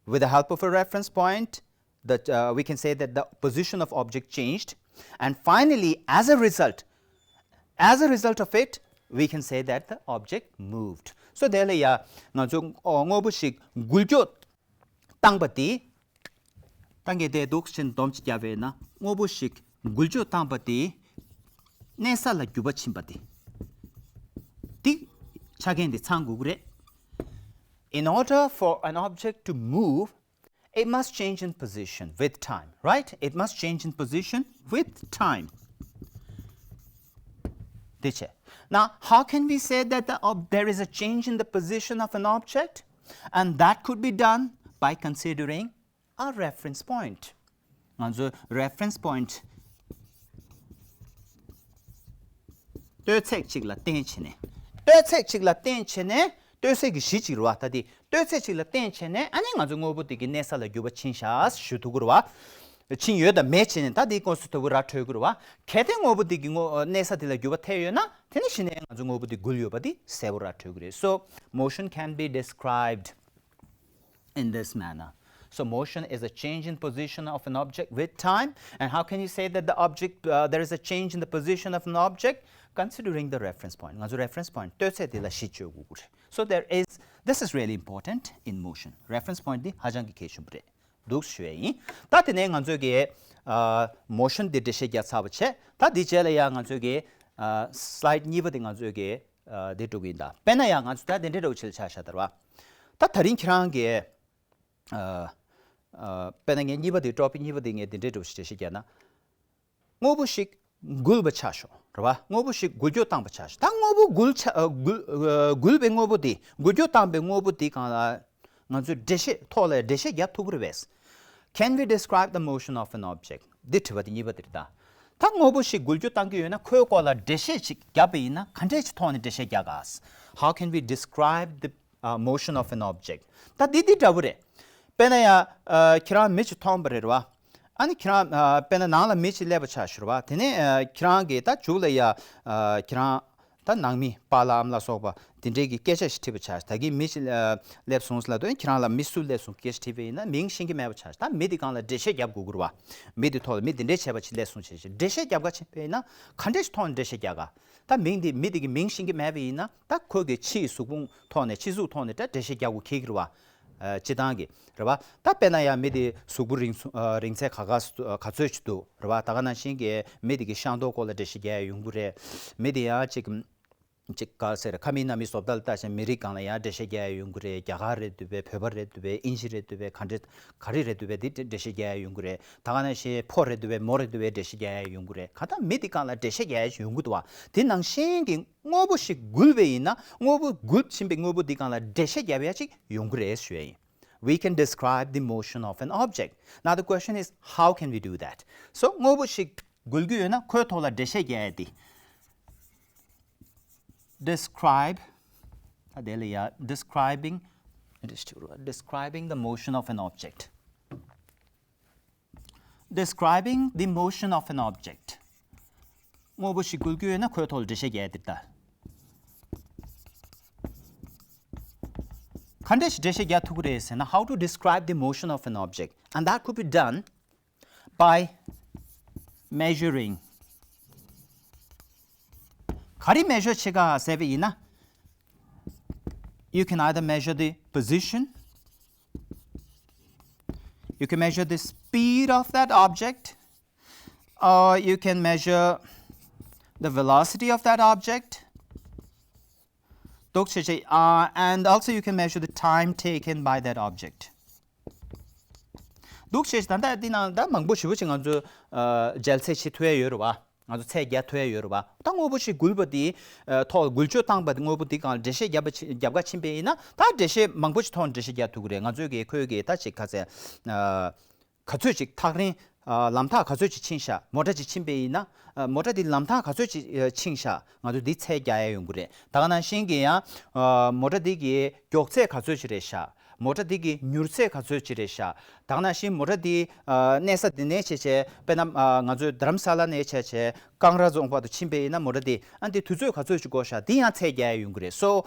With the help of a reference point, the, uh, we can say that the position of object changed, and finally, as a result, as a result of it, we can say that the object moved. So དེ་ལ་ཡ་ང་ཚོ་ཨོ་དངོས་པོ་ཞིག་འགུལ་སྐྱོད་བཏང་པ་དེ། ད་ངས་དེ་འདུག་ཕྱིན་སྡོམ་ཅིག་བརྒྱབ་པས་ན་དངོས་པོ་ཞིག་འགུལ་སྐྱོད་བཏང་པ་དེ་གནས་ས་ལ་འགྱུར་བ་ཕྱིན་པ་དེ། དེ་ཆ་རྐྱེན་དེ་ཚང་དགོས་ཀྱི་རེད། In order for an object to move, it must change in position with time, right? It must change in position with time. དེ་བྱས། Now, how can we say that the ob- there is a change in the position of an object? And that could be done by considering a reference point. ང་ཚོ་reference point ལྟོས་ཚད་ཅིག་ལ་བརྟེན་བྱས་ནས། ལྟོས་ཚད་ཅིག་ལ་བརྟེན་བྱས་ནས་ལྟོས་ཚད་ཀྱི་གཞི་ཅིག་རེད་བ། ད་དེ་ལྟོས་ཚད་ཅིག་ལ་བརྟེན་བྱས་ནས་ཨ་ནི་ང་ཚོ་དངོས་པོ་དེ་གི་གནས་ས་ལ་འགྱུར་བ་ཕྱིན་ཤག་ཞུ་ཐུབ་ཀྱི་རེད་བ། ཕྱིན་ཡོད་དང་མེད་བྱས་ནས་ད་དེ་ཀོ་སི་ཐོ་བུ་ར་འཕྲོད་ཀྱི་རེད་བ། གལ་ཏེ་དངོས་པོ་དེ་གི་དངོས་གནས་ས་དེ་ལ་འགྱུར་བ་ཐེབས་ཡོད་ན་དེ་ནི་གཞི་ནས་ང་ཚོ་དངོས་པོ་དེ་འགུལ་ཡོད་པ་དེ་གསལ་པོ་ར་འཕྲོད་ཀྱི་རེད། So, motion can be described in this manner. So motion is a change in position of an object with time. And how can you say that the object, uh, there is a change in the position of an object? Considering the reference point. ང་ཚོ་reference point ལྟོས་ཚད་དེ་ལ་གཞི་བཅོལ་དགོས་ཀྱི་རེད། So there is, this is really important in motion. Reference point དེ་ཧ་ཅང་གི་གལ་ཆེན་པོ་རེད་འདུག་ཞུ་ཡས་ཡིན། ད་དེ་ནས་ང་ཚོས་ཀྱི་ཨ་motion དེ་འགྲེལ་བཤད་རྒྱག་ཚར་བ་བྱས། ད་དེ་རྗེས་ལ་ཡང་ང་ཚོས་ཀྱི་ཨ་slide གཉིས་པ་དེ་ང་ཚོས་ཀྱི་ཨ་དེ་འགྲོ་གི་ཡིན། ད་དཔེར་ན་ཡང་ང་ཚོ་ད་དེ་འདྲའི་འདྲ་བོ་ཆེད་ཆ་བཞག་ད་ར་བ། ད་ད་རིང་ཁྱེད་རང་གིས་ཨ་ཨ་དཔེར་ན་ངས་གཉིས་པ་དེ་topic གཉིས་པ་དེ་ངས་དེ་འདྲའི་འདྲ་བོ་ཞིག་འགྲེལ་བཤད་རྒྱག་ན། དངོས་པོ་ཞིག་འགུལ་བ་ཆགས་ཤོག་རེད་བ། དངོས་པོ་ཞིག་འགུལ་སྐྱོད་བཏང་བ་ཆགས་ཤོག་ད་དངོས་པོ་འགུལ་ཆ་ཨ་འགུལ་ཨ་འགུལ་བའི་དངོས་པོ་དེ། འགུལ་སྐྱོད་བཏང་པའི་དངོས་པོ་དེ་སྒང་ལ་ང་ཚོས་འགྲེལ་བཤད་ཐོག་ལ་འགྲེལ་བཤད་རྒྱབ་ཐུབ་ཀྱི་རེད་པས། Can we describe the motion of an object? འདི་དྲི་བ་དེ་གཉིས་པ་དེ་རེད་ད། ད་དངོས་པོ་ཞིག་འགུལ་སྐྱོད་བཏང་གི་ཡོད་ན་ཁོའི་སྐོར་ལ་འགྲེལ་བཤད་ཅིག་རྒྱབ་པ་ཡིན་ན་ག་འདྲས་ཀྱི་ཐོག་ནས་འགྲེལ་བཤད་རྒྱག་ག How can we describe the uh, motion of an object? ད་འདི་འདི་འདྲ་བོ་རེད། དཔེར་ན་ཡ་ཨ་ཁྱེད་རང་མི་ཅིག་མཐོང་པ་རེད་བ། ཨ་ནི་ཁྱེད་རང་ཨ་དཔེར་ན་ནང་ལ་མི་ཅིག་སླེབས་པ་ཆགས་ཤོག་རེད་བ། དེ་ནས་ཨ་ཁྱེད་རང་གིས་ད་མཇུག་ལ་ཡ་ཨ་ཁྱེད་རང་ད་ནང་མི་པཱ་ལགས་ཨ་མ་ལགས་སོགས་པ་དེ་འདྲས་ཀྱི་སྐད་ཆ་ཞིག་དྲིས་པ་ཆགས། ད་གིན་མི་ཅིག་ཨ་སླེབས་སོང་ལབ་དུས་ཁྱེད་རང་ལ་མི་སུ་སླེབས་སོང་སྐད་ཆ་དྲིས་པ་ཡིན་ན་མིང་ཤེས་ཀྱི་མེད་པ་ཆགས། ད་མི་དེ་སྒང་ལ་འགྲེལ་བཤད་རྒྱབ་དགོས་ཀྱི་རེད་བ། མི་དེ་ཐོག་ལ་མི་དེ་འདྲས་བྱས་པ་ཅིག་སླེབས་སོང་བྱས་ཤིག་འགྲེལ་བཤད་རྒྱབ་ག་ཕྱིན་པ་ཡིན་ན་ག་འདྲས་ཐོག་ནས་འགྲེལ་བཤད་རྒྱག་ག་ད་མིང་དེ་མི་དེ་གི་མིང་ཤེས་ཀྱི་མེད་པ་ཡིན་ན་ད་ཁོ་གི་ཕྱིའི་གཟུགས་ཕུང་ཐོག་ནས་ཕྱི་གཟུགས་ཐོག་ནས་ད་འགྲེལ་བཤད་རྒྱག་དགོས་ཁེལ་གྱི་རེད་བ། ཨ་སྤྱི་བཏང་གི་རེད་བ། ད་དཔེར་ན་ཡང་མི་དེ་གཟུགས་པོ་རིང་སུ་ཨ་རིང་ཚད་ག་ག་ག་ཚོད་ཅིག་འདུག་རེད་བ། ད་ག་ནང་བཞིན་གྱི་མི་དེ་གི་ཤ་མདོག་སྐོར་ལ་འགྲེལ་བཤད་རྒྱག་ཡ་ཡོང་གི་རེད། མི་དེ་ཡང་ཅིག་ཅིག་ག་ཟེར་ཁ་མིག་སྣ་མིག་བཟོ་ལྟ་ལ་ལྟ་བྱས་མི་རིགས་སྒང་ལ་ཡང་འགྲེལ་བཤད་རྒྱག་ཡ་ཡོང་གི་རེད། རྒྱ་གར་རེད་འདུག་པས། བོད་པ་རེད་འདུག་པས། ཨིན་ཇི་རེད་འདུག་པས། ག་འདྲས་ག་རེ་རེད་འདུག་པས། དེ་འགྲེལ་བཤད་རྒྱག་ཡ་ཡོང་གི་རེད། ད་ག་ནང་བཞིན་ཕོ་རེད་འདུག་པས། མོ་རེད་འདུག་པས། འགྲེལ་བཤད་རྒྱག་ཡ་ཡོང་གི་རེད། གང་ལྟར་མི་དེ་སྒང་ལ་འགྲེལ་བཤད་རྒྱག་ཡ་ཡོང་གི་འདུག་བ། དེ་ནང་བཞིན་གྱི་དངོས་པོ་ཞིག་འགུལ་བས་ཡིན་ན་དངོས་པོ་འགུལ་ཕྱིན་པའི་དངོས་པོ་འདི་སྒང་ལ་འགྲེལ་བཤད་རྒྱབ་ཡ་ཅིག་ཡོང་གི་རེད་ཞུ་ཡ་ཡིན། We can describe the motion of an object. Now the question is, how can we do that? So དངོས་པོ་ཞིག་འགུལ་གྱི་ཡོད་ན་ཁོའི་ཐོག་ལ་འགྲེལ་བཤད་རྒྱག་ཡ་དེ། Describe. ད་དེ་ལ་ཡ་describing, describing the motion of an object. Describing the motion of an object. དངོས་པོ་ཞིག་འགུལ་གྱི་ཡོད་ན་ཁོའི་ཐོག་ལ་འགྲེལ་བཤད་རྒྱག་ཡ་དེ་ལྟ། ག་འདྲས་ཞིག་འགྲེལ་བཤད་རྒྱག་ཐུབ་ཀྱི་རེད་ཟེར་ན། How to describe the motion of an object? And that could be done by measuring. ག་རེ་measure བྱེད་ག་ཟེར་བ་ཡིན་ན། You can either measure the position, you can measure the speed of that object, or you can measure the velocity of that object. འདུག་བྱས་བྱས། Uh, and also you can measure the time taken by that object. འདུག་བྱས་བྱས། ད་ལྟ་འདི་ནང་ད་མང་པོ་ཞེ་པོ་ཅིག་ང་ཚོ་ཨ་འཇལ་ཚད་བྱེད་ཐུབ་ཡ་ཡོད་རེད་བ། ང་ཚོ་ཚད་རྒྱག་ཐུབ་ཡ་ཡོད་རེད་བ། ད་དངོས་པོ་ཞིག་འགུལ་བ་དེ་ཨ་ཐོག་འགུལ་སྐྱོད་བཏང་བ་དེ་དངོས་པོ་དེ་སྒང་ལ་འགྲེལ་བཤད་རྒྱབ་པ་ཕྱི་རྒྱབ་ག་ཕྱིན་པ་ཡིན་ན། ད་འགྲེལ་བཤད་མང་པོ་ཞིག་ཐོག་ནས་འགྲེལ་བཤད་རྒྱག་ཐུབ་ཀྱི་རེད། ང་ཚོས་ཀྱི་ཁོས་ཀྱི་ད་ཅིག་ག་ཚད་ཨ་ག་ཚོད་ཅིག་ཐག་རིང་ཨ་ལམ་ཐག་ག་ཚོད་ཅིག་ཕྱིན་ཤག་མོ་ཊ་ཅིག་ཕྱིན་པ་ཡིན་ན། ཨ་མོ་ཊ་དེ་ལམ་ཐག་ག་ཚོད་ཅིག་ཨ་ཕྱིན་ཤག་ང་ཚོས་འདི་ཚད་རྒྱག་ཡ་ཡོང་གི་རེད། ད་ག་ནང་བཞིན་གྱི་ཡང་ཨ་མོ་ཊ་འདི་གི་མགྱོགས་ཚད་ག་ཚོད་ཅིག་རེད་ཤག་མོ་ཊ་འདི་གི་མྱུར་ཚད་ག་ཚོད་ཅིག་རེད་ཤག་དེ་ནང་བཞིན་མོ་ཊ་འདི་ཨ་གནས་ས་འདི་ནས་བྱས་བྱས་དཔེར་ན་ཨ་ང་ཚོའི་རྡ་རམ་ས་ལ་ནས་བྱས་བྱས་ཀང་ར་རྫོང་བར་དུ་ཕྱིན་པ་ཡིན་ན་མོ་ཊ་འདི་ཨ་འདི་དུས་ཚོད་ག་ཚོད་ཅིག་འགོར་ཤག་འདི་ཡང་ཚད་རྒྱག་ཡ་ཡོང་གི་རེད། So,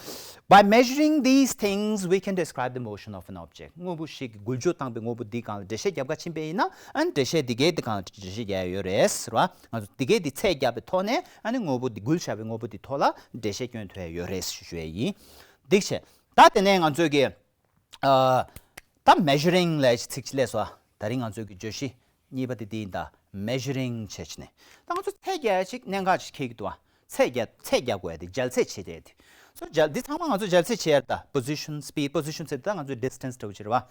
by measuring these things, we can describe the motion of an object. དངོས་པོ་ཞིག་གི་འགུལ་སྐྱོད་བཏང་པའི་དངོས་པོ་འདི་སྒང་ལ་འགྲེལ་བཤད་རྒྱབ་ག་ཕྱིན་པ་ཡིན་ན་ཨ་འགྲེལ་བཤད་འདི་གའི་འདི་སྒང་ལ་འགྲེལ་བཤད་རྒྱག་ཡ་ཡོད་རེད་ཟེར་བ། ང་ཚོ་འདི་གའི་འདི་ཚད་རྒྱབ་པའི་ཐོག་ནས་ཨ་ནི་དངོས་པོ་འདི་འགུལ་བཞག་པའི་དངོས་པོ་འདི་ཐོག་ལ་འགྲེལ་བཤད་སྐྱོན་ཐུབ་ཡ་ཡོད་རེད་ཞུ་ཞུ་ཡ་ཡིན། འདི་བྱས། ད་དེ་ནས་ང་ཚོས་ཀྱི་ཨ་ད་མེ་ཞུ་རིང་ལབ་ཡ་ཅིག་ཚིག་ཅིག་སླེབས་སོང་། ད་རིང་ང་ཚོའི་གི་བརྗོད་གཞི་གཉིས་པ་དེ་འདི་ཡིན། ད་མེ་ཞུ་རིང་བྱས་བྱས་ནས་ད་ང་ཚོ་ཚད་རྒྱག་ཡ་ཅིག་གནད་འགག་ཅིག་འཁེལ་གྱི་འདུག་བ། ཚད་རྒྱག་ཚད་རྒྱག་དགོས་ཡ་དེ་འཇལ་ཚད་བྱེད་ཡ་དེ། སོ་འཇལ་འདི་ཚང་མ་ང་ཚོ་འཇལ་ཚད་བྱེད་ཡ་རེད། ད་པོ་ཟི་ཤན་སི་པིཌ། པོ་ཟི་ཤན་ཟེར་ད་ང་ཚོའི་ཌི་སི་ཊན་སི་འདྲ་བོ་ཅིག་རེད་བ།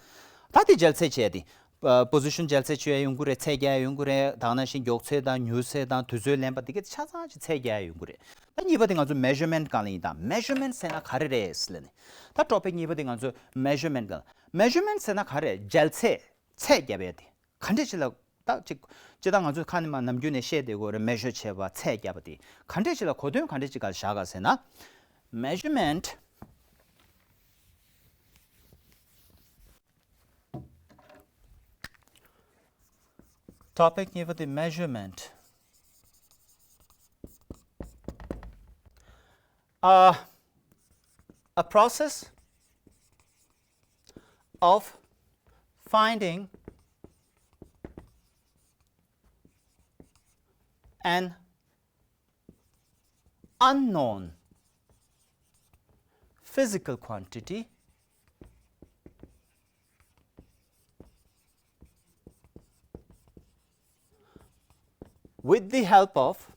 ད་དེ་འཇལ་ཚད་བྱེད་ཡ་དེ། པོ་ཟི་ཤན་འཇལ་ཚད་བྱེད་ཡ་ཡོང་གི་རེད། ཚད་རྒྱག་ཡ་ཡོང་གི་རེད། ད་ག་ནང་བཞིན་མགྱོགས་ཚད་དང་མྱུར་ཚད་དང་དུས་ཚོད་ལེན་པ་དེ་ག་ཆ་ཚང་ཅིག་ཚད་རྒྱག་ཡ་ཡོང་གི་རེད། ད་གཉིས་པ་དེ་ང་ཚོ་མེ་ཞུ་མེན་ཊི་སྒང་ལ་ཡིན། ད་མེ་ཞུ་མེན་ཊི་ཟེར་ན་ག་རེ་རེད་ཟེར་ལབ་ནས། ད་ཊོ་པིག་གཉིས་པ་དེ་ང་ཚོ་མེ་ཞུ་མེན་ཊི་སྒང་། མེ་ཞུ་མེན་ཊི་ཟེར་ན་ག་རེ་རེད། འཇལ་ཚད། ཚད་རྒྱབ་ཡ་དེ་ག་འདྲས་ཅིག་ལ། ད་ཅིག་ཅི་ད་ང་ཚོས་ཁ་ནས་མ་ནམ་རྒྱུན་ནས་བཤད་བསྡད་ཀྱི་ཡོད་རེད། མེ་ཞོ་བྱས་པ་ཚད་རྒྱབ་པ་དེ་ག་འདྲས་ཅིག་ལ་གོ་དོན་ག་འདྲས་ཅིག་ག་བཞག་ག་ཟེར་ན། Measurement, topic གཉིས་པ་དེ་measurement. Uh, a process of finding an unknown physical quantity with the help of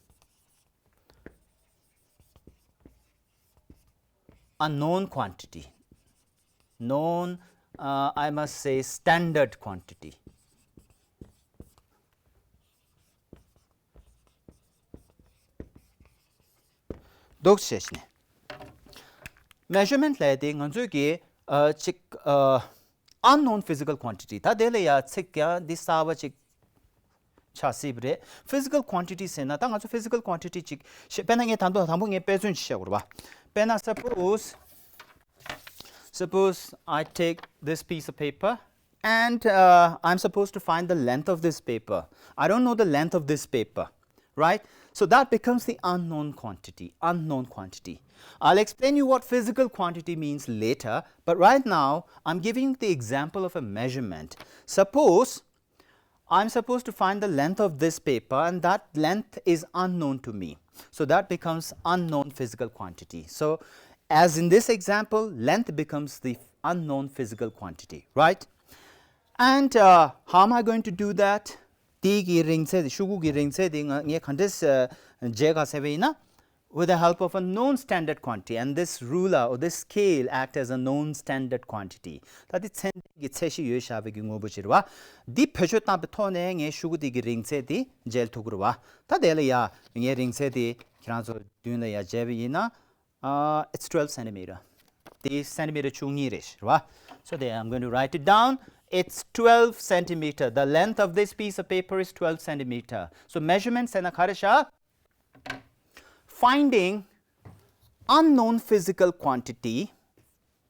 a known quantity, known, uh, I must say, standard quantity. འདུག་བྱས་ནས། མེ་ཞོ་མེན་ཊི་ལབ་ཡ་དེ་ང་ཚོས་ཀྱི་ཨ་ཅིག་ཨ་unknown physical quantity། ད་དེ་ལ་ཡ་ཚིག་ཀྱང་འདི་གསར་པ་ཅིག་ཆགས་སྲིད་པ་རེད། Physical quantity ཟེར་ན་ད་ང་ཚོ་physical quantity ཅིག་ཤེས། དཔེར་ན་ངས་ད་དུང་དང་པོ་ངས་དཔེ་མཚོན་ཅིག་བཤད་དགོས་རེད་བ། དཔེར་ན་suppose, suppose I take this piece of paper and, uh, I'm supposed to find the length of this paper. I don't know the length of this paper, right? So that becomes the unknown quantity, unknown quantity. I'll explain you what physical quantity means later, but right now I'm giving you the example of a measurement. Suppose I'm supposed to find the length of this paper, and that length is unknown to me. So that becomes unknown physical quantity. So, as in this example, length becomes the unknown physical quantity, right? And, uh, how am I going to do that? དེ་གི་རིང་ཚད་དེ། ཤོག་གུ་གི་རིང་ཚད་དེ་ང་ངས་ག་འདྲས་ཨ་འཇལ་ག་ཟེར་བ་ཡིན་ན། With the help of a known standard quantity, and this ruler or this scale act as a known standard quantity. ད་དེ་ཚད་ལྡན་གྱི་ཚད་གཞི་ཡོད་བཞག་པའི་གི་དངོས་པོ་ཅིག་རེད་བ། འདི་བེད་སྤྱོད་བཏང་པའི་ཐོག་ནས་ངས་ཤོག་གུ་དེ་གི་རིང་ཚད་དེ་འཇལ་ཐུབ་ཀྱི་རེད་བ། ད་དེ་ལ་ཡ་ངས་རིང་ཚད་དེ་ཁྱེད་རང་ཚོ་མདུན་ལ་ཡ་འཇལ་བ་ཡིན་ན། Uh, it's twelve centimeter. དེ་སེན་ཊི་མི་ཊར་བཅུ་གཉིས་རེད་བ། So there, I'm going to write it down. It's twelve centimeter. The length of this piece of paper is twelve centimeter. So measurement ཟེར་ན་ག་རེ་ཤག Finding unknown physical quantity.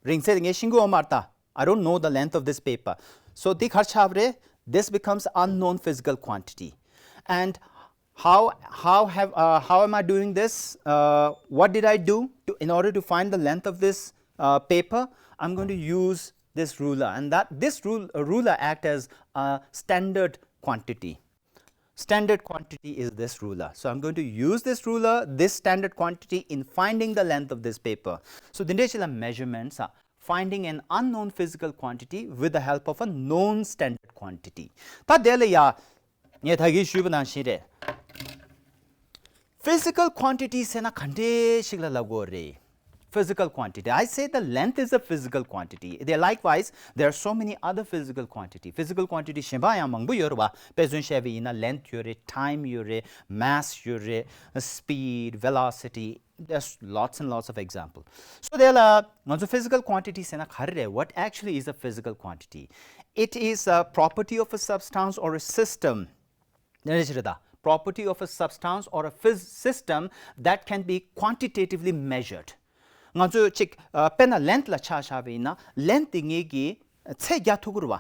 རིང་ཚད་ངས་ཤེས་ཀྱི་ཡོད་མ་རེད་ད། I don't know the length of this paper. So དེ་ག་རེ་ཆགས་པ་རེད། This becomes unknown physical quantity. And how, how have, uh, how am I doing this? Uh, what did I do to, in order to find the length of this, uh, paper? I'm going to use this ruler, and that this rule, uh, ruler act as a standard quantity. Standard quantity is this ruler. So I'm going to use this ruler, this standard quantity, in finding the length of this paper. So འདི་འདྲ་ཞིག་ལ་measurement ཟེར། Finding an unknown physical quantity with the help of a known standard quantity. ད་དེ་ལ་ཡ་ངས་ད་གིན་ཞུས་པ་ནང་བཞིན་རེད། Physical quantity ཟེར་ན་ག་འདྲ་ཞིག་ལ་ལབ་དགོས་རེད། Physical quantity. I say the length is a physical quantity. There, likewise, there are so many other physical quantity. Physical quantity གཞན་པ་ཡང་མང་པོ་ཡོད་རེད་བ། དཔེ་མཚོན་བཤད་པ་ཡིན་ན་length ཡོད་རེད། Time ཡོད་རེད། Mass ཡོད་རེད། Speed, velocity, there's lots and lots of example. So དེ་ལ་ང་ཚོ་physical quantity ཟེར་ན་ག་རེ་རེད། What actually is a physical quantity? It is a property of a substance or a system. དེ་འདྲ་ཞིག་རེད་ད། Property of a substance or a phys- system that can be quantitatively measured. ང་ཚོས་ཅིག་ཨ་དཔེར་ན་length ལ་ཆ་བཞག་པ་ཡིན་ན། length དེ་ངེད་ཀྱིས་ཚད་རྒྱག་ཐུབ་ཀྱི་རེད་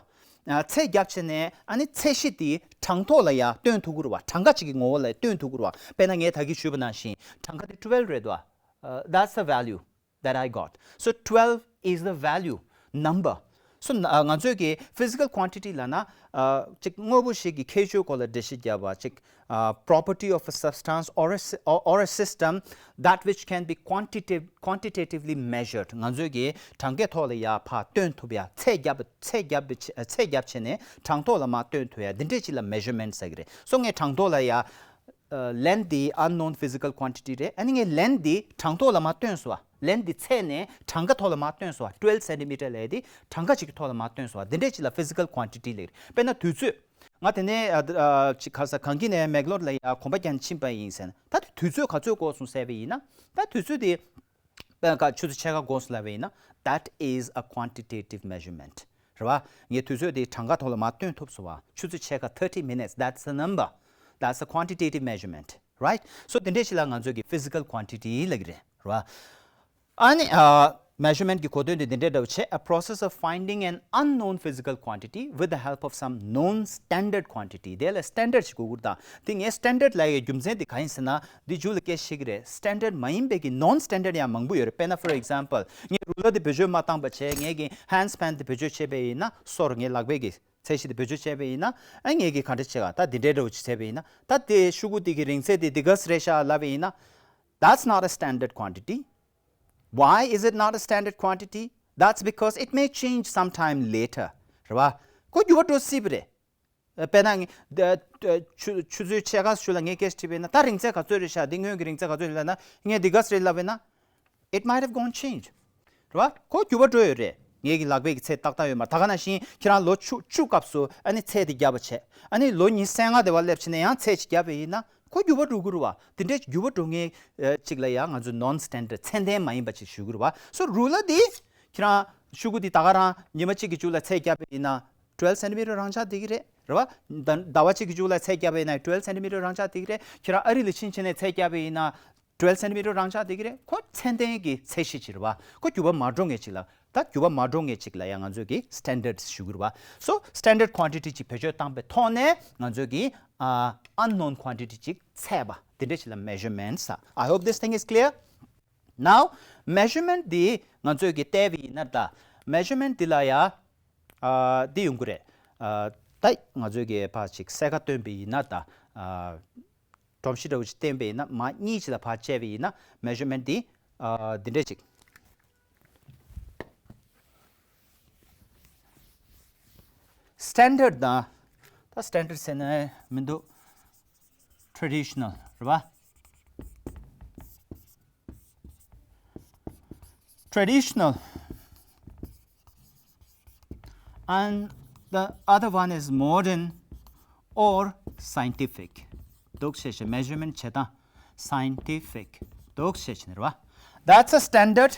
བ། ཨ་ཚད་རྒྱབ་བྱས་ནས་ཨ་ནི་ཚད་གཞི་དེ་གྲངས་ཐོ་ལ་ཡང་སྟོན་ཐུབ་ཀྱི་རེད་བ། གྲངས་ཀ་ཅིག་གི་ངོ་བོ་ལ་སྟོན་ཐུབ་ཀྱི་རེད་བ། དཔེར་ན་ངས་ད་གིན་ཞུས་པ་ནང་བཞིན་གྲངས་ཀ་དེ་twelve རེད་དོ། Uh, that's the value that I got. So twelve is the value, number. So ང་ཚོས་ཀྱི་physical quantity ལབ་ན། ཨ་ཅིག་དངོས་པོ་ཞིག་གི་ཁྱད་ཆོས་སྐོར་ལ་འགྲེལ་བཤད་བརྒྱབ་པ་ཅིག་ཨ་property of a substance or a, sy- or, or a system that which can be quantitative, quantitatively measured. ང་ཚོས་ཀྱི་གྲངས་ཀའི་ཐོག་ལ་ཡ་ཕར་སྟོན་ཐུབ་ཡ། ཚད་རྒྱབ་ཚད་རྒྱབ་ཚད་རྒྱབ་བྱས་ནས་གྲངས་ཐོག་ལ་མར་སྟོན་ཐུབ་ཡ། འདི་འདྲས་ཅིག་ལ་measurement ཟེར་གྱི་རེད། སོ་ངས་གྲངས་ཐོག་ལ་ཡ་length དེ་unknown physical quantity རེད། ཨ་ནི་ངས་length དེ་གྲངས་ཐོག་ལ་མར་སྟོན་སོང་བ། length དེ་ཚད་ནས་གྲངས་ཀ་ཐོག་ལ་མར་སྟོན་སོང་བ། Twelve centimeter ལབ་ཡ་དེ་གྲངས་ཀ་ཅིག་གི་ཐོག་ལ་མར་སྟོན་སོང་བ། འདི་འདྲས་ཅིག་ལ་physical quantity ལབ་རེད། དཔེར་ན་དུས་ཚོད། ང་དེ་ནས་ཨ་ཨ་ཅིག་ག་ས་གངས་སྐྱིད་ནས་མེག་ལོར་ལ་ཡ་གོམ་པ་རྒྱག་ཕྱིན་པ་ཡིན་ཟེར་ན། ད་དུས་ཚོད་ག་ཚོད་འགོར་སོང་ཟེར་བ་ཡིན་ན། ད་དུས་ཚོད་དེ་དཔེར་ན་ཆུ་ཚོད་ཕྱེད་ཀ་འགོར་སོང་ལབ་པ་ཡིན་ན། That is a quantitative measurement. རེད་བ། ངས་དུས་ཚོད་དེ་གྲངས་ཀ་ཐོག་ལ་མར་སྟོན་ཐུབ་སོང་བ། ཆུ་ཚོད་ཕྱེད་ཀ། Thirty minutes, that's a number. That's a quantitative measurement, right? So དེ་འདྲས་ཞིག་ལ་ང་ཚོས་ཀྱི་physical quantity ལབ་ཀྱི་རེད། རེད་བ། ཨ་ནི་ཨ་measurement གི་གོ་དོན་དེ་འདི་འདྲས་འདྲ་བོ་བྱས། A process of finding an unknown physical quantity with the help of some known standard quantity. དེ་ལ་standard ཞིག་དགོས་ཀྱི་རེད། ད་དེ་ངས་standard ལབ་ཡའི་རྒྱུ་མཚན་དེ་གང་ཡིན་ཟེར་ན། འདི་མཇུག་ལ་སྐད་ཆ་བཤད་ཀྱི་རེད། Standard མ་ཡིན་པའི་གི་non standard ཡང་མང་པོ་ཡོད་རེད། དཔེར་ན་for example ངས་རུ་ལར་དེ་བེད་སྤྱོད་མ་བཏང་པ་བྱས། ངས་ཀྱི་hands pen དེ་བེད་སྤྱོད་བྱས་པ་ཡིན་ན། སོར་ངའི་ལག་པའི་གི་ཚད་གཞི་དེ་བེད་སྤྱོད་བྱས་པ་ཡིན་ན། ཨ་ངས་ཀྱི་ག་འདྲ་བྱེད་ག་ད་འདི་འདྲའི་འདྲ་བོ་ཅིག་བྱས་པ་ཡིན་ན། ད་དེ་ཤུ་གུ་དེ་གི་རིང་ཚད་དེ་འདི་ག་ཚོད་རེད་ཤག་ལབ་པ་ཡིན་ན། That's not a standard quantity. Why is it not a standard quantity? That's because it may change sometime later. རེད་བ། ཁོ་འགྱུར་བ་འགྲོ་སྲིད་པ་རེད། དཔེར་ན་ངས་ཆུ་ཆུ་ཚོད་ཕྱེད་ཀ་ཤུ་ལ་ངས་སྐད་ཆ་དྲིས་པ་ཡིན་ན། ད་རིང་ཚད་ག་ཚོད་རེད་ཤག་འདི་སྔོན་གྱི་རིང་ཚད་ག་ཚོད་རེད་ལབ་ན། ངས་འདི་ག་ཚོད་རེད་ལབ་པ་ཡིན་ན། It might have gone change. རེད་བ། ཁོ་འགྱུར་བ་འགྲོ་ཡོད་རེད། ངེད་ཀྱི་ལག་པའི་གི་ཚད་ཏག་ཏག་ཡོད་མ་རེད། ད་ག་ནང་བཞིན་ཁྱེད་རང་ལོ་བཅུ་བཅུ་སྐབས་སུ་ཨ་ནི་ཚད་དེ་བརྒྱབ་པ་བྱས། ཨ་ནི་ལོ་ཉི་ཤུ་རྩ་ལྔ་དེ་བ་སླེབས་ཕྱིན་ནས་ཡང་ཚད་ཅིག་བརྒྱབ་པ་ཡིན་ན། ཁོ་འགྱུར་བ་འགྲོ་གི་རེད་བ། དེ་འདྲའི་འགྱུར་བ་འགྲོ་མཁན་ཨ་ཅིག་ལ་ཡང་ང་ཚོས་non standard ཚད་ལྡན་མ་ཡིན་པ་ཅིག་ཞུ་གི་རེད་བ། སོ་རུ་ལར་དེ་ཁྱེད་རང་ཤུ་གུ་དེ་ད་ག་རང་ཉི་མ་གཅིག་གི་མཇུག་ལ་ཚད་བརྒྱབ་པ་ཡིན་ན། Twelve centimeter རང་ཆགས་བསྡད་ཀྱི་རེད། རེད་བ། ཟླ་ཟླ་བ་གཅིག་གི་མཇུག་ལ་ཚད་བརྒྱབ་པ་ཡིན་ན་twelve centimeter རང་ཆགས་བསྡད་ཀྱི་རེད། ཁྱེད་རང་ཨ་རི་ལ་ཕྱིན་ཕྱིན་ནས་ཚད་བརྒྱབ་པ་ཡིན་ན། Twelve centimeter རང་ཆགས་བསྡད་ཀྱི་རེད། ཁོ་ཚད་ལྡན་གྱི་ཚད་གཞི་ཅིག་རེད་བ། ཁོ་འགྱུར་བ་མ་འགྲོ་མཁན་ཅིག་ལ། ད་འགྱུར་བ་མ་འགྲོ་མཁན་ཅིག་ལ་ཡང་ང་ཚོས་ཀྱི་standard ཞུ་གི་རེད་བ། So standard quantity ཅིག་བེད་སྤྱོད་བཏང་པའི་ཐོག་ནས་ང་ཚོས་ཀྱི་ཨ་unknown quantity ཅིག་ཚད་པ་དེ་འདྲ་ཞིག་ལ་measurement ཟེར། I hope this thing is clear. Now measurement འདི་ང་ཚོས་ཀྱི་བལྟས་པ་ཡིན་ན། ད་measurement འདི་ལ་ཡ་ཨ་འདི་ཡོང་གི་རེད། ཨ་ད་ང་ཚོས་ཀྱི་ཕར་ཅིག་གསལ་ཁ་སྟོན་པ་ཡིན་ན། ད་ཨ་སྒྲོམ་གཞི་འདྲ་བོ་ཅིག་བསྟན་པ་ཡིན་ན། མར་གཉིས་ཅིག་ལ་ཕར་བཅད་པ་ཡིན་ན། measurement འདི་ཨ་འདི་འདྲ་ཅིག Standard དང་། ད་standard ཟེར་ན་མི་འདུག Traditional རེད་བ། Traditional and the other one is modern or scientific འདུག་བྱས་བྱས། measurement བྱེད་སྟངས་scientific འདུག་བྱས་བྱས་ནས་རེད་བ། That's a standard.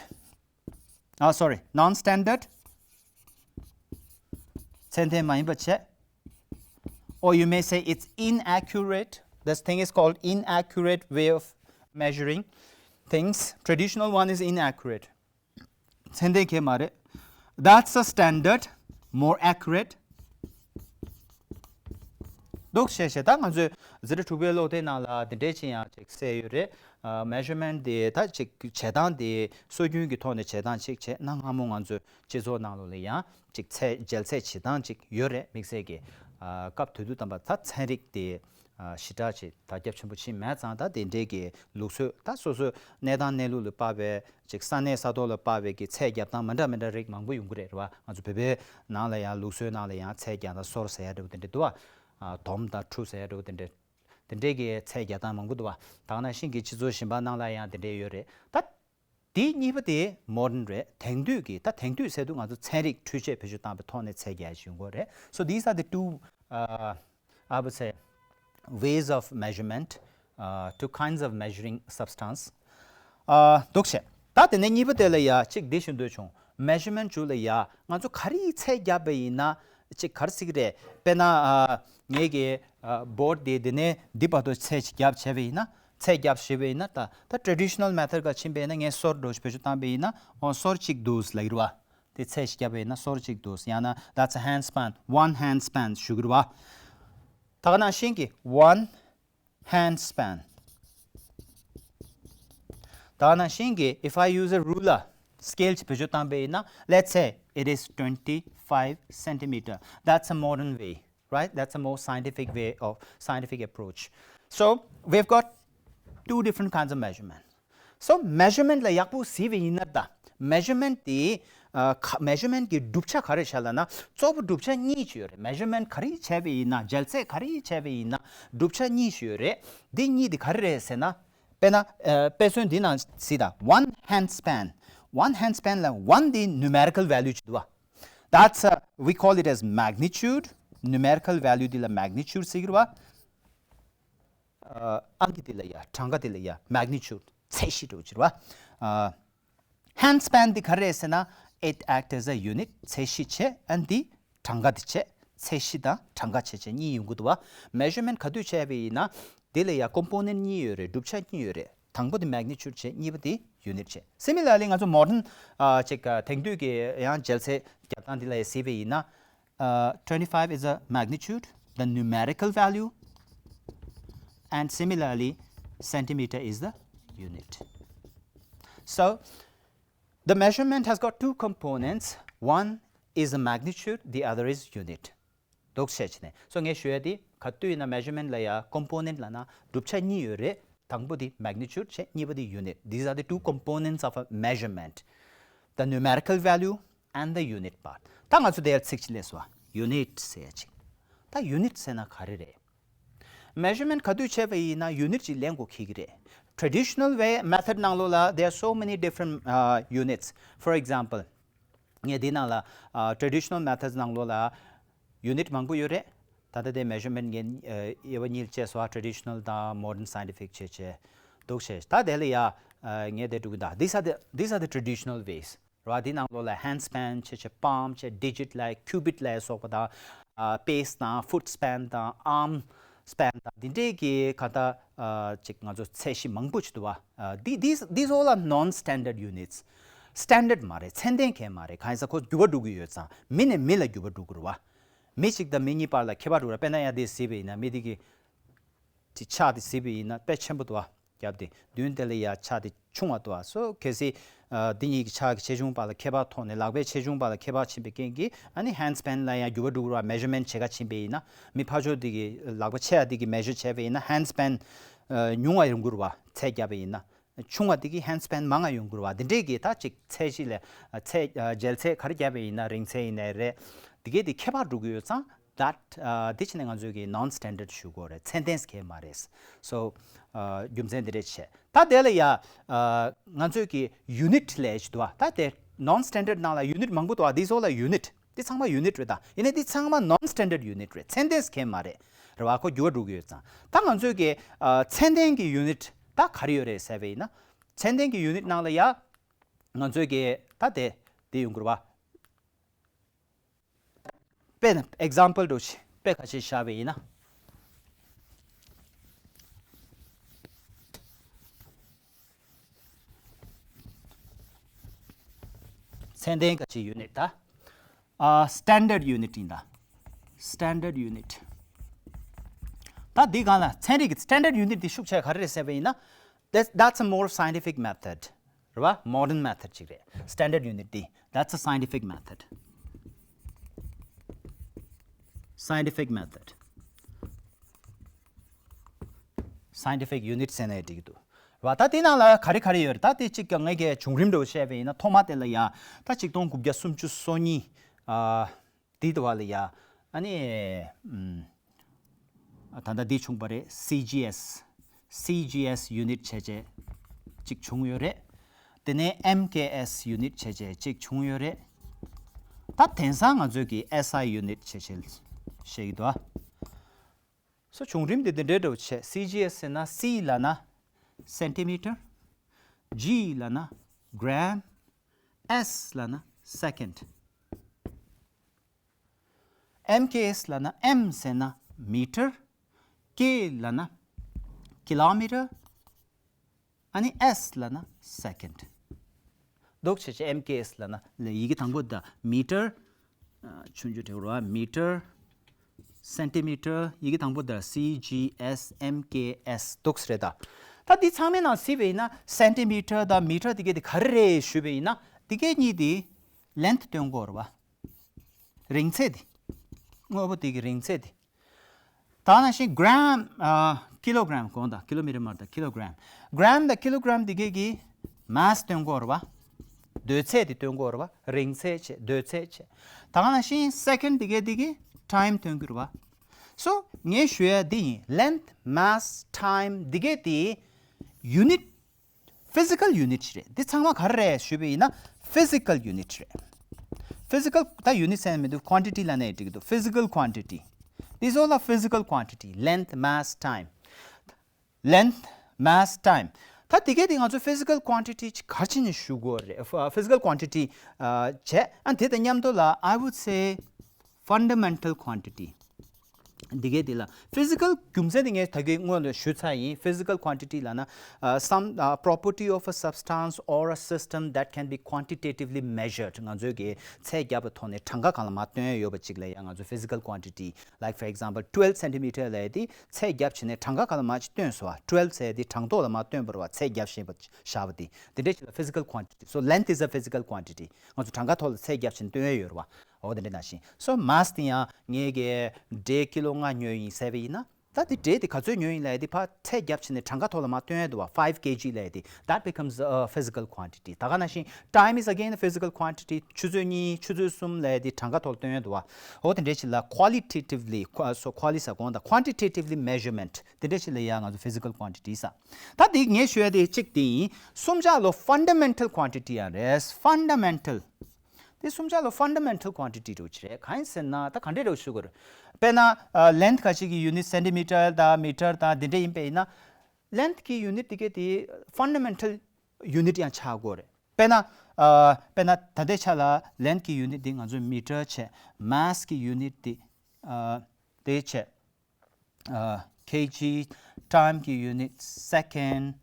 Oh, sorry, non standard. ཚད་ལྡན་མ་ཡིན་པ་བྱས། Or you may say it's inaccurate. This thing is called inaccurate way of measuring things. Traditional one is inaccurate. ཚད་ལྡན་གང་ཡང་མ་རེད། That's a standard, more accurate. འདུག་བྱས་བྱས། ད་ང་ཚོས་འཛིན་གྲྭ་དྲུག་པའི་ཀློག་དེབ་ནང་ལ་དེ་འདྲའི་ཅིག་ཡང་ཅིག་གསལ་ཡོད་རེད། ཨ་measurement དེ་ད་ཅིག་བྱེད་སྟངས་དེ་སྲོལ་རྒྱུན་གྱི་ཐོག་ནས་བྱེད་སྟངས་ཅིག་བྱས་ན། སྔ་མོ་ང་ཚོའི་སྤྱི་ཚོགས་ནང་ལོགས་ལ་ཡང་ཅིག་ཚད་འཇལ་ཚད་བྱེད་སྟངས་ཅིག་ཡོད་རེད། དམིགས་བསལ་གྱི་ཨ་སྐབས་དེ་དུས་ཙམ་པ་ད་ཚན་རིག་དེ་ཨ་ཞེ་དྲག་ཅིག་དར་ཁྱབ་ཆེན་པོ་ཕྱིན་མེད་ཙང་། ད་དེ་འདྲའི་གི་ལུགས་སྲོལ། ད་སོ་སོའི་གནས་སྟངས་གནས་ལུགས་ལ་དཔག་པའི་ཅིག་ས་གནས་ས་ཐོག་ལ་དཔག་པའི་གི་ཚད་རྒྱབ་སྟངས་མི་འདྲ་མི་འདྲ་རིགས་མང་པོ་ཡོང་གི་རེད། རེད་བ། ང་ཚོ་བོད་པའི་ནང་ལ་ཡང་ལུགས་སྲོལ་ནང་ལ་ཡང་ཚད་རྒྱག་སྟངས་སོར་ཟེར་ཡ་འདྲ་བོ་དེ་འདྲ་འདུག་བ། ཨ་དོམ་དང་ཁྲུ་ཟེར་ཡ་འདྲ་བོ་དེ་འདྲ། དེ་འདྲའི་གི་ཚད་རྒྱག་སྟངས་མང་པོ་འདུག་བ། ད་ག་ནང་བཞིན་གྱི་སྤྱི་ཚོགས་གཞན་པ་ནང་ལ་ཡང་དེ་འདྲའི་ཡོད་རེད། ད་དེ་གཉིས་པ་དེ་modern རེད། དེང་དུས་ཀྱི། ད་དེང་དུས་ཟེར་དུས་ང་ཚོ་ཚན་རིག་འཕྲུལ་ཆས་བེད་སྤྱོད་བཏང་པའི་ཐོག་ནས་ཚད་རྒྱག་ཡ་ཞིག་ཡོང་གི་རེད། So these are the two, uh, I would say, ways of measurement, uh, two kinds of measuring substance. ཨ་འདུག་བྱས། ད་དེ་ནས་གཉིས་པ་དེ་ལ་ཡ་ཅིག་འདི་ཞུ་འདོད་བྱུང་། measurement ཅིག་ལ་ཡ་ང་ཚོ་ག་རེ་ཚད་རྒྱབ་པ་ཡིན་ན་ཅིག་ག་རེ་ཟེར་གྱི་རེད། དཔེར་ན་ཨ་ངེད་ཀྱི་ཨ་board དེ་འདི་ནས་འདི་བར་དུ་ཚད་ཅིག་རྒྱབ་བྱས་པ་ཡིན་ན། ཚད་བརྒྱབ་ཞེས་པ་ཡིན་ན། ད་ད་traditional method ག་ཕྱིན་པ་ཡིན་ན། ངས་སོར་འདྲ་བོ་ཞིག་བེད་སྤྱོད་བཏང་པ་ཡིན་ན། འོ་སོར་གཅིག་འདུག་ལབ་ཀྱི་རེད་བ། དེ་ཚད་ཞིག་བརྒྱབ་པ་ཡིན་ན་སོར་གཅིག་འདུག། ཡང་ན་that's a hand span, one hand span ཞུ་གི་རེད་བ། ད་ག་ནང་བཞིན་གྱི་one hand span། ད་ག་ནང་བཞིན་གྱི་if I use a ruler, scale ཅིག་བེད་སྤྱོད་བཏང་པ་ཡིན་ན། Let's say it is twenty-five centimeter. That's a modern way, right? That's a more scientific way of, scientific approach. So we've got two different kinds of measurement. So measurement ལ་ཡག་པོ་གཟིགས་པ་ཡིན་ན། ད་measurement དེ་ཨ་ཁ་measurement གི་གྲུབ་ཆ་ག་རེ་བྱ་ལབ་ན། གཙོ་བོ་གྲུབ་ཆ་གཉིས་ཅིག་ཡོད་རེད། measurement ག་རེ་བྱས་པ་ཡིན་ན། འཇལ་ཚད་ག་རེ་བྱས་པ་ཡིན་ན། གྲུབ་ཆ་གཉིས་ཅིག་ཡོད་རེད། འདི་གཉིས་དེ་ག་རེ་རེད་ཟེར་ན། དཔེར་ན་ཨ་དཔེ་མཚོན་འདི་ནང་གཟིགས་དང་། one hand span. One hand span ལ་one དེ་numerical value ཅིག་འདུག་བ། That's a, we call it as magnitude. Numerical value དེ་ལ་magnitude ཟེར་གྱི་རེད་བ། ཨ་ཨང་ཀི་དེ་ལ་ཡ། གྲངས་ཀ་དེ་ལ་ཡ་magnitude, ཚད་གཞི་འདྲ་བོ་ཅིག་རེད་བ། ཨ་hand span དེ་ག་རེ་རེད་ཟེར་ན། it act as a unit. ཚད་གཞི་བྱས། ཨ་ནི་འདི་གྲངས་ཀ་དེ་བྱས། ཚད་གཞི་དང་གྲངས་ཀ་བྱས་བྱས་གཉིས་ཡོང་གི་འདུག་བ། measurement ག་དུས་བྱས་པ་ཡིན་ན། དེ་ལ་ཡ་component གཉིས་ཡོད་རེད། གྲུབ་ཆ་གཉིས་ཡོད་རེད། དང་པོ་དེ་magnitude བྱས། གཉིས་པ་དེ་unit བྱས། Similarly ང་ཚོ་modern ཨ་ཅིག་ཨ་དེང་དུས་ཀྱི་ཡང་འཇལ་ཚད་རྒྱག་སྟངས་འདི་ལ་ཡ་གཟིགས་པ་ཡིན་ན། Uh, twenty-five is a magnitude, the numerical value, and similarly, centimeter is the unit. So, the measurement has got two components. One is a magnitude, the other is unit. འདུག་སེ་བྱས་ནས། So ངས་ཞུ་ཡ་དེ་ག་དུས་ཡིན་ན་measurement ལ་ཡ་component ལབ་ན་གྲུབ་ཆ་གཉིས་ཡོད་རེད། དང་པོ་དེ་magnitude བྱས། གཉིས་པ་དེ་unit. These are the two components of a measurement. The numerical value and the unit part. ད་ང་ཚོ་དེར་ཚིག་ཅིག་སླེབས་སོང་བ། unit ཟེར་ཡ་ཅིག། ད་unit ཟེར་ན་ག་རེ་རེད། measurement ག་དུས་བྱས་པ་ཡིན་ན་unit ཅིག་ལེན་དགོས་ཁེལ་གྱི་རེད། Traditional way, method ནང་ལོགས་ལ there are so many different uh, units. For example, ངས་འདི་ནང་ལ་ཨ་traditional methods ནང་ལོགས་ལ་unit མང་པོ་ཡོད་རེད། ད་ལྟ་དེ་measurement ངས་ཨ་དབྱེ་བ་གཉིས་ཕྱེས་སོང་། traditional དང་modern scientific བྱས་བྱས་འདུག་སེ་བྱས། ད་དེ་ལ་ཡ་ཨ་ངས་དེ་འགྲོ་གི་འདུག། These are the, these are the traditional ways ར། འདི་ནང་ལོགས་ལ་hand span བྱས་བྱས། palm བྱས། digit ལབ། cubit ལབ་སོགས་པ་དང་། ཨ་pace དང་foot span དང་arm span དང་འདི་འདྲའི་གི་ག་ད་ཨ་ཅིག་ང་ཚོ་ཚད་གཞི་མང་པོ་ཞིག་འདུག་བ། ཨ་འདི་these, these all are non standard units. standard མ་རེད། ཚད་ལྡན་གང་ཡང་མ་རེད། གང་ཡིན་ཟེར་ན་ཁོ་འགྱུར་བ་འགྲོ་གི་ཡོད་ཙང་། མི་ནས་མི་ལ་འགྱུར་བ་འགྲོ་གི་རེད་བ། མི་གཅིག་དང་མི་གཉིས་བར་ལ་ཁྱད་པར་འགྲོ་གི་རེད། དཔེར་ན་ཡ་འདི་གཟིགས་པ་ཡིན་ན། མི་འདི་གི་དེ་ཕྱག་དེ་གཟིགས་པ་ཡིན་ན་དཔེ་ཆེན་པོ་འདུག་བ། རྒྱབ་དེ་མདུན་དེ་ལ་ཡ་ཕྱག་དེ་ཆུང་བ་འདུག་བ། So གལ་སྲིད་ཨ་འདི་གཉིས་ཀྱི་ཕྱག་གི་ཆེ་ཆུང་བར་ལ་ཁྱད་པར་ཐོག་ནས། ལག་པའི་ཆེ་ཆུང་བར་ལ་ཁྱད་པར་ཕྱིན་པའི་རྐྱེན་གྱིས་ཨ་ནི་hand span ལ་ཡང་འགྱུར་བ་འགྲོ་གི་རེད་བ། measurement བྱེད་ག་ཕྱིན་པ་ཡིན་ན། མི་ཕར་ཕྱོགས་འདི་གི་ལག་པ་ཆེ་ཡ་འདི་གི་measure བྱས་པ་ཡིན་ན་hand span ཨ་ཉུང་བ་ཡོང་གི་རེད་བ། ཚད་བརྒྱབ་པ་ཡིན་ན། ཆུང་བ་འདི་གི་hand span མང་བ་ཡོང་གི་རེད་བ། འདི་འདྲས་ཀྱི་ད་ཅིག་ཚད་གཞི་ལ་ཨ་ཚད་ཨ་འཇལ་ཚད་ག་རེ་བརྒྱབ་པ་ཡིན་ན། རིང་ཚད་ཡིན་ནའི་རེད། འདི་གས་འདི་ཁྱད་པར་འགྲོ་གི་ཡོད་ཙང་། that ཨ་དེ་ཕྱིན་ནས་ང་ཚོས་ཀྱི་non standard ཞུ་དགོས་རེད། ཚད་ལྡན་གང་ཡང་མ་རེད། So ཨ་རྒྱུ་མཚན་འདི་འདྲས་བྱས། ད་དེ་ལ་ཡ་ཨ་ང་ཚོས་ཀྱི་unit ལབ་ཅིག་འདུག་བ། ད་དེ་non standard ནང་ལ་unit མང་པོ་འདུག་བ། These all are unit. འདི་ཚང་མ་unit རེད་ད། ཡིན་ནའི་འདི་ཚང་མ་non standard unit རེད། ཚད་ལྡན་གང་ཡང་མ་རེད། རེད་བ། ཁོ་འགྱུར་བ་འགྲོ་གི་ཡོད་ཙང་། ད་ང་ཚོས་ཀྱི་ཨ་ཚད་ལྡན་གྱི་unit ད་ག་རེ་ཡོད་རེད་ཟེར་བ་ཡིན་ན། ཚད་ལྡན་གྱི་unit ནང་ལ་ཡ་ང་ཚོས་ཀྱི་ད་དེ་དེ་ཡོང་གི་རེད་བ། དཔེར་ན་example འདྲ་བོ་ཞིག་དཔེ་ཁ་ཤས་བཞག་པ་ཡིན་ན། ཚད་ལྡན་ག་ཅིག་unit ད། ཨ་standard unit ཡིན་ད། standard unit ད་འདི་སྒང་ལ་ཚན་རིག་གི་standard unit འདི་ཤུགས་ཆེ་ག་རེ་རེད་ཟེར་བ་ཡིན་ན། That's, that's a more scientific method. རེད་བ། modern method ཅིག་རེད། standard unit འདི། That's a scientific method. scientific method. scientific unit ཟེར་ནའི་འགྲིག་གི་འདུག། རེད་བ། ད་དེ་ནང་ལ་ག་རེ་ག་རེ་ཡོད་རེད། ད་དེ་གཅིག་ཀྱང་ངས་ཀྱི་བྱུང་རིམ་འདྲ་བོ་བཤད་པ་ཡིན་ན། ཐོག་མ་དེ་ལ་ཡ་ད་ཆིག་སྟོང་དགུ་བརྒྱ་སུམ་ཅུ་སོ་གཉིས། ཨ་དེ་དུ་བ་ལ་ཡ། ཨ་ནི་ཨམ་ད་ལྟ་འདི་བྱུང་བ་རེད། C G S, C G S unit བྱས་བྱས་གཅིག་བྱུང་ཡོད་རེད། དེ་ནས་M K S unit བྱས་བྱས་གཅིག་བྱུང་ཡོད་རེད། ད་དེང་སང་ང་ཚོས་ཀྱི S I unit བྱས་བྱས་བཤད་ཀྱི་འདུག། ཨ་སོ་བྱུང་རིམ་དེ་འདི་འདྲའི་འདྲ་བོ་བྱས། C G S ཟེར་ན། C ལབ་ན་centimeter, G ལབ་ན་gram, S ལབ་ན་second. M K S ལབ་ན། M ཟེར་ན་meter, K ལབ་ན་kilometer, ཨ་ནི་S ལབ་ན་second། འདུག་བྱས་བྱས་M K S ལབ་ན་ལས་ཡི་གེ་དང་པོ་ད་མི་ཊར། ཆུང་ཆུང་བྲིས་རོགས། མི་ཊར། སེན་ཊི་མི་ཊར། ཡི་གེ་དང་པོ་ད་C G S M K S འདུག་སེ་རེད་ད། ད་འདི་ཚང་མའི་ནང་གཟིགས་པ་ཡིན་ན་སེན་ཊི་མི་ཊར་དང་མི་ཊར་དེ་གས་དེ་ག་རེ་རེད་ཞུས་པ་ཡིན་ན་དེ་གས་གཉིས་དེ་length སྟོན་གྱི་ཡོད་རེད་པ། རིང་ཚད་དེ། དངོས་པོ་དེ་གི་རིང་ཚད་དེ། ད་ནང་བཞིན་gram ཨ་ཀི་ལོ་གྷ་རམ་གོང་དང་ཀི་ལོ་མི་ཊར་མར་དང་ཀི་ལོ་གྷ་རམ། གྷ་རམ་དང་ཀི་ལོ་གྷ་རམ་འདི་གས་ཀྱི་mass སྟོན་གྱི་ཡོད་རེད་པ། འདོད་ཚད་དེ་སྟོན་གྱི་ཡོད་རེད་པ། རིང་ཚད་བྱས་འདོད་ཚད་བྱས། ད་ག་ནང་བཞིན་second འདི་གས་འདི་གི་time སྟོན་གྱི་ཡོད་རེད་པ། So ངས་ཞུ་ཡ་འདི་ཡིན། Length, mass, time འདི་གས་དེ་unit physical unit ཞིག་རེད། འདི་ཚང་མ་ག་རེ་རེད་ཞུས་པ་ཡིན་ན་physical unit རེད། Physical ད་unit ཟེར་ན་མི་འདུག quantity ལབ་ན་ཡང་འགྲིག་གི་འདུག physical quantity. These all are physical quantity. Length, mass, time. Length, mass, time. ད་དེ་གས་དེ་ང་ཚོ་physical quantity ག་རེ་བྱས་ནས་ཞུ་དགོས་རེད། Physical quantity བྱས། ཨ་དེ་དང་མཉམ་དུ་ལ་I would say fundamental quantity འདི་གས་འདི་ལ་physical རྒྱུ་མཚན་དེ་ངས་ད་གིན་སྔོན་ལ་ཞུས་ཚར་ཡིན། Physical quantity ལབ་ན་ཨ་some ཨ་property of a substance or a system that can be quantitatively measured. ང་ཚོས་ཀྱི་ཚད་བརྒྱབ་པའི་ཐོག་ནས་གྲངས་ཀ་སྒང་ལ་མར་སྟོན་ཡ་ཡོད་པ་ཅིག་ལ་ཡང་ང་ཚོས་physical quantity, like for example twelve centimeter ལབ་ཡ་དེ་ཚད་བརྒྱབ་བྱས་ནས་གྲངས་ཀ་སྒང་ལ་མར་ཅིག་སྟོན་སོང་བ། Twelve ཟེར་ཡ་དེ་གྲངས་ཐོག་ལ་མར་སྟོན་པ་རེད་བ། ཚད་བརྒྱབ་བྱས་པ་བཞག་པ་དེ་དེ་འདྲ་ཞིག་ལ་physical quantity. So length is a physical quantity. ང་ཚོ་གྲངས་ཀ་ཐོག་ལ་ཚད་བརྒྱབ་བྱས་ནས་སྟོན་ཡ་ཡོད་རེད་བ། འོ་དེ་འདྲ་ནང་བཞིན། So mass དེ་ཡང་ངས་ཀྱི་འབྲས་ཀི་ལོ་ལྔ་ཉོས་ཡིན་ཟེར་བ་ཡིན་ན། ད་དེ་འབྲས་དེ་ག་ཚོད་ཉོས་ཡིན་ལབ་ཡ་དེ་ཕར་ཚད་བརྒྱབ་བྱས་ནས་གྲངས་ཀ་ཐོག་ལ་མར་སྟོན་ཡ་འདུག་བ། Five K G ལབ་ཡ་དེ། That becomes a physical quantity. ད་ག་ནང་བཞིན་time is again a physical quantity. ཆུ་ཚོད་གཉིས་ཆུ་ཚོད་གསུམ་ལབ་ཡ་དེ་གྲངས་ཀ་ཐོག་ལ་སྟོན་ཡ་འདུག་བ། འོ་དེ་འདྲ་ཞིག་ལ་qualitatively qua- so quali ཟེར་གོང་དང་quantitatively measurement དེ་འདྲ་ཞིག་ལ་ཡ་ང་ཚོ་physical quantity ཟེར། ད་དེ་ངས་ཞུ་ཡ་དེ་གཅིག་དེ་ཡིན། གསུམ་ཆ་ལ་fundamental quantity ཡང་རེད། Fundamental དེ་གསུམ་ཆ་ལ་fundamental quantity འདྲ་བོ་ཅིག་རེད། གང་ཡིན་ཟེར་ན་ད་ག་འདྲས་འདྲ་བོ་ཞུ་དགོས་རེད། དཔེར་ན་ཨ་length ག་ཅིག་གི་unit centimeter དང་meter དང་དེ་འདྲས་ཡིན་པ་ཡིན་ན། Length གི་unit དེ་གས་དེ་fundamental unit ཡང་ཆགས་དགོས་རེད། དཔེར་ན་ཨ་དཔེར་ན་ད་ལྟའི་ཆ་ལ་length གི་unit དེ་ང་ཚོས་meter བྱས། Mass གི་unit དེ་ཨ་དེ་བྱས། ཨ་K G, time གི་unit second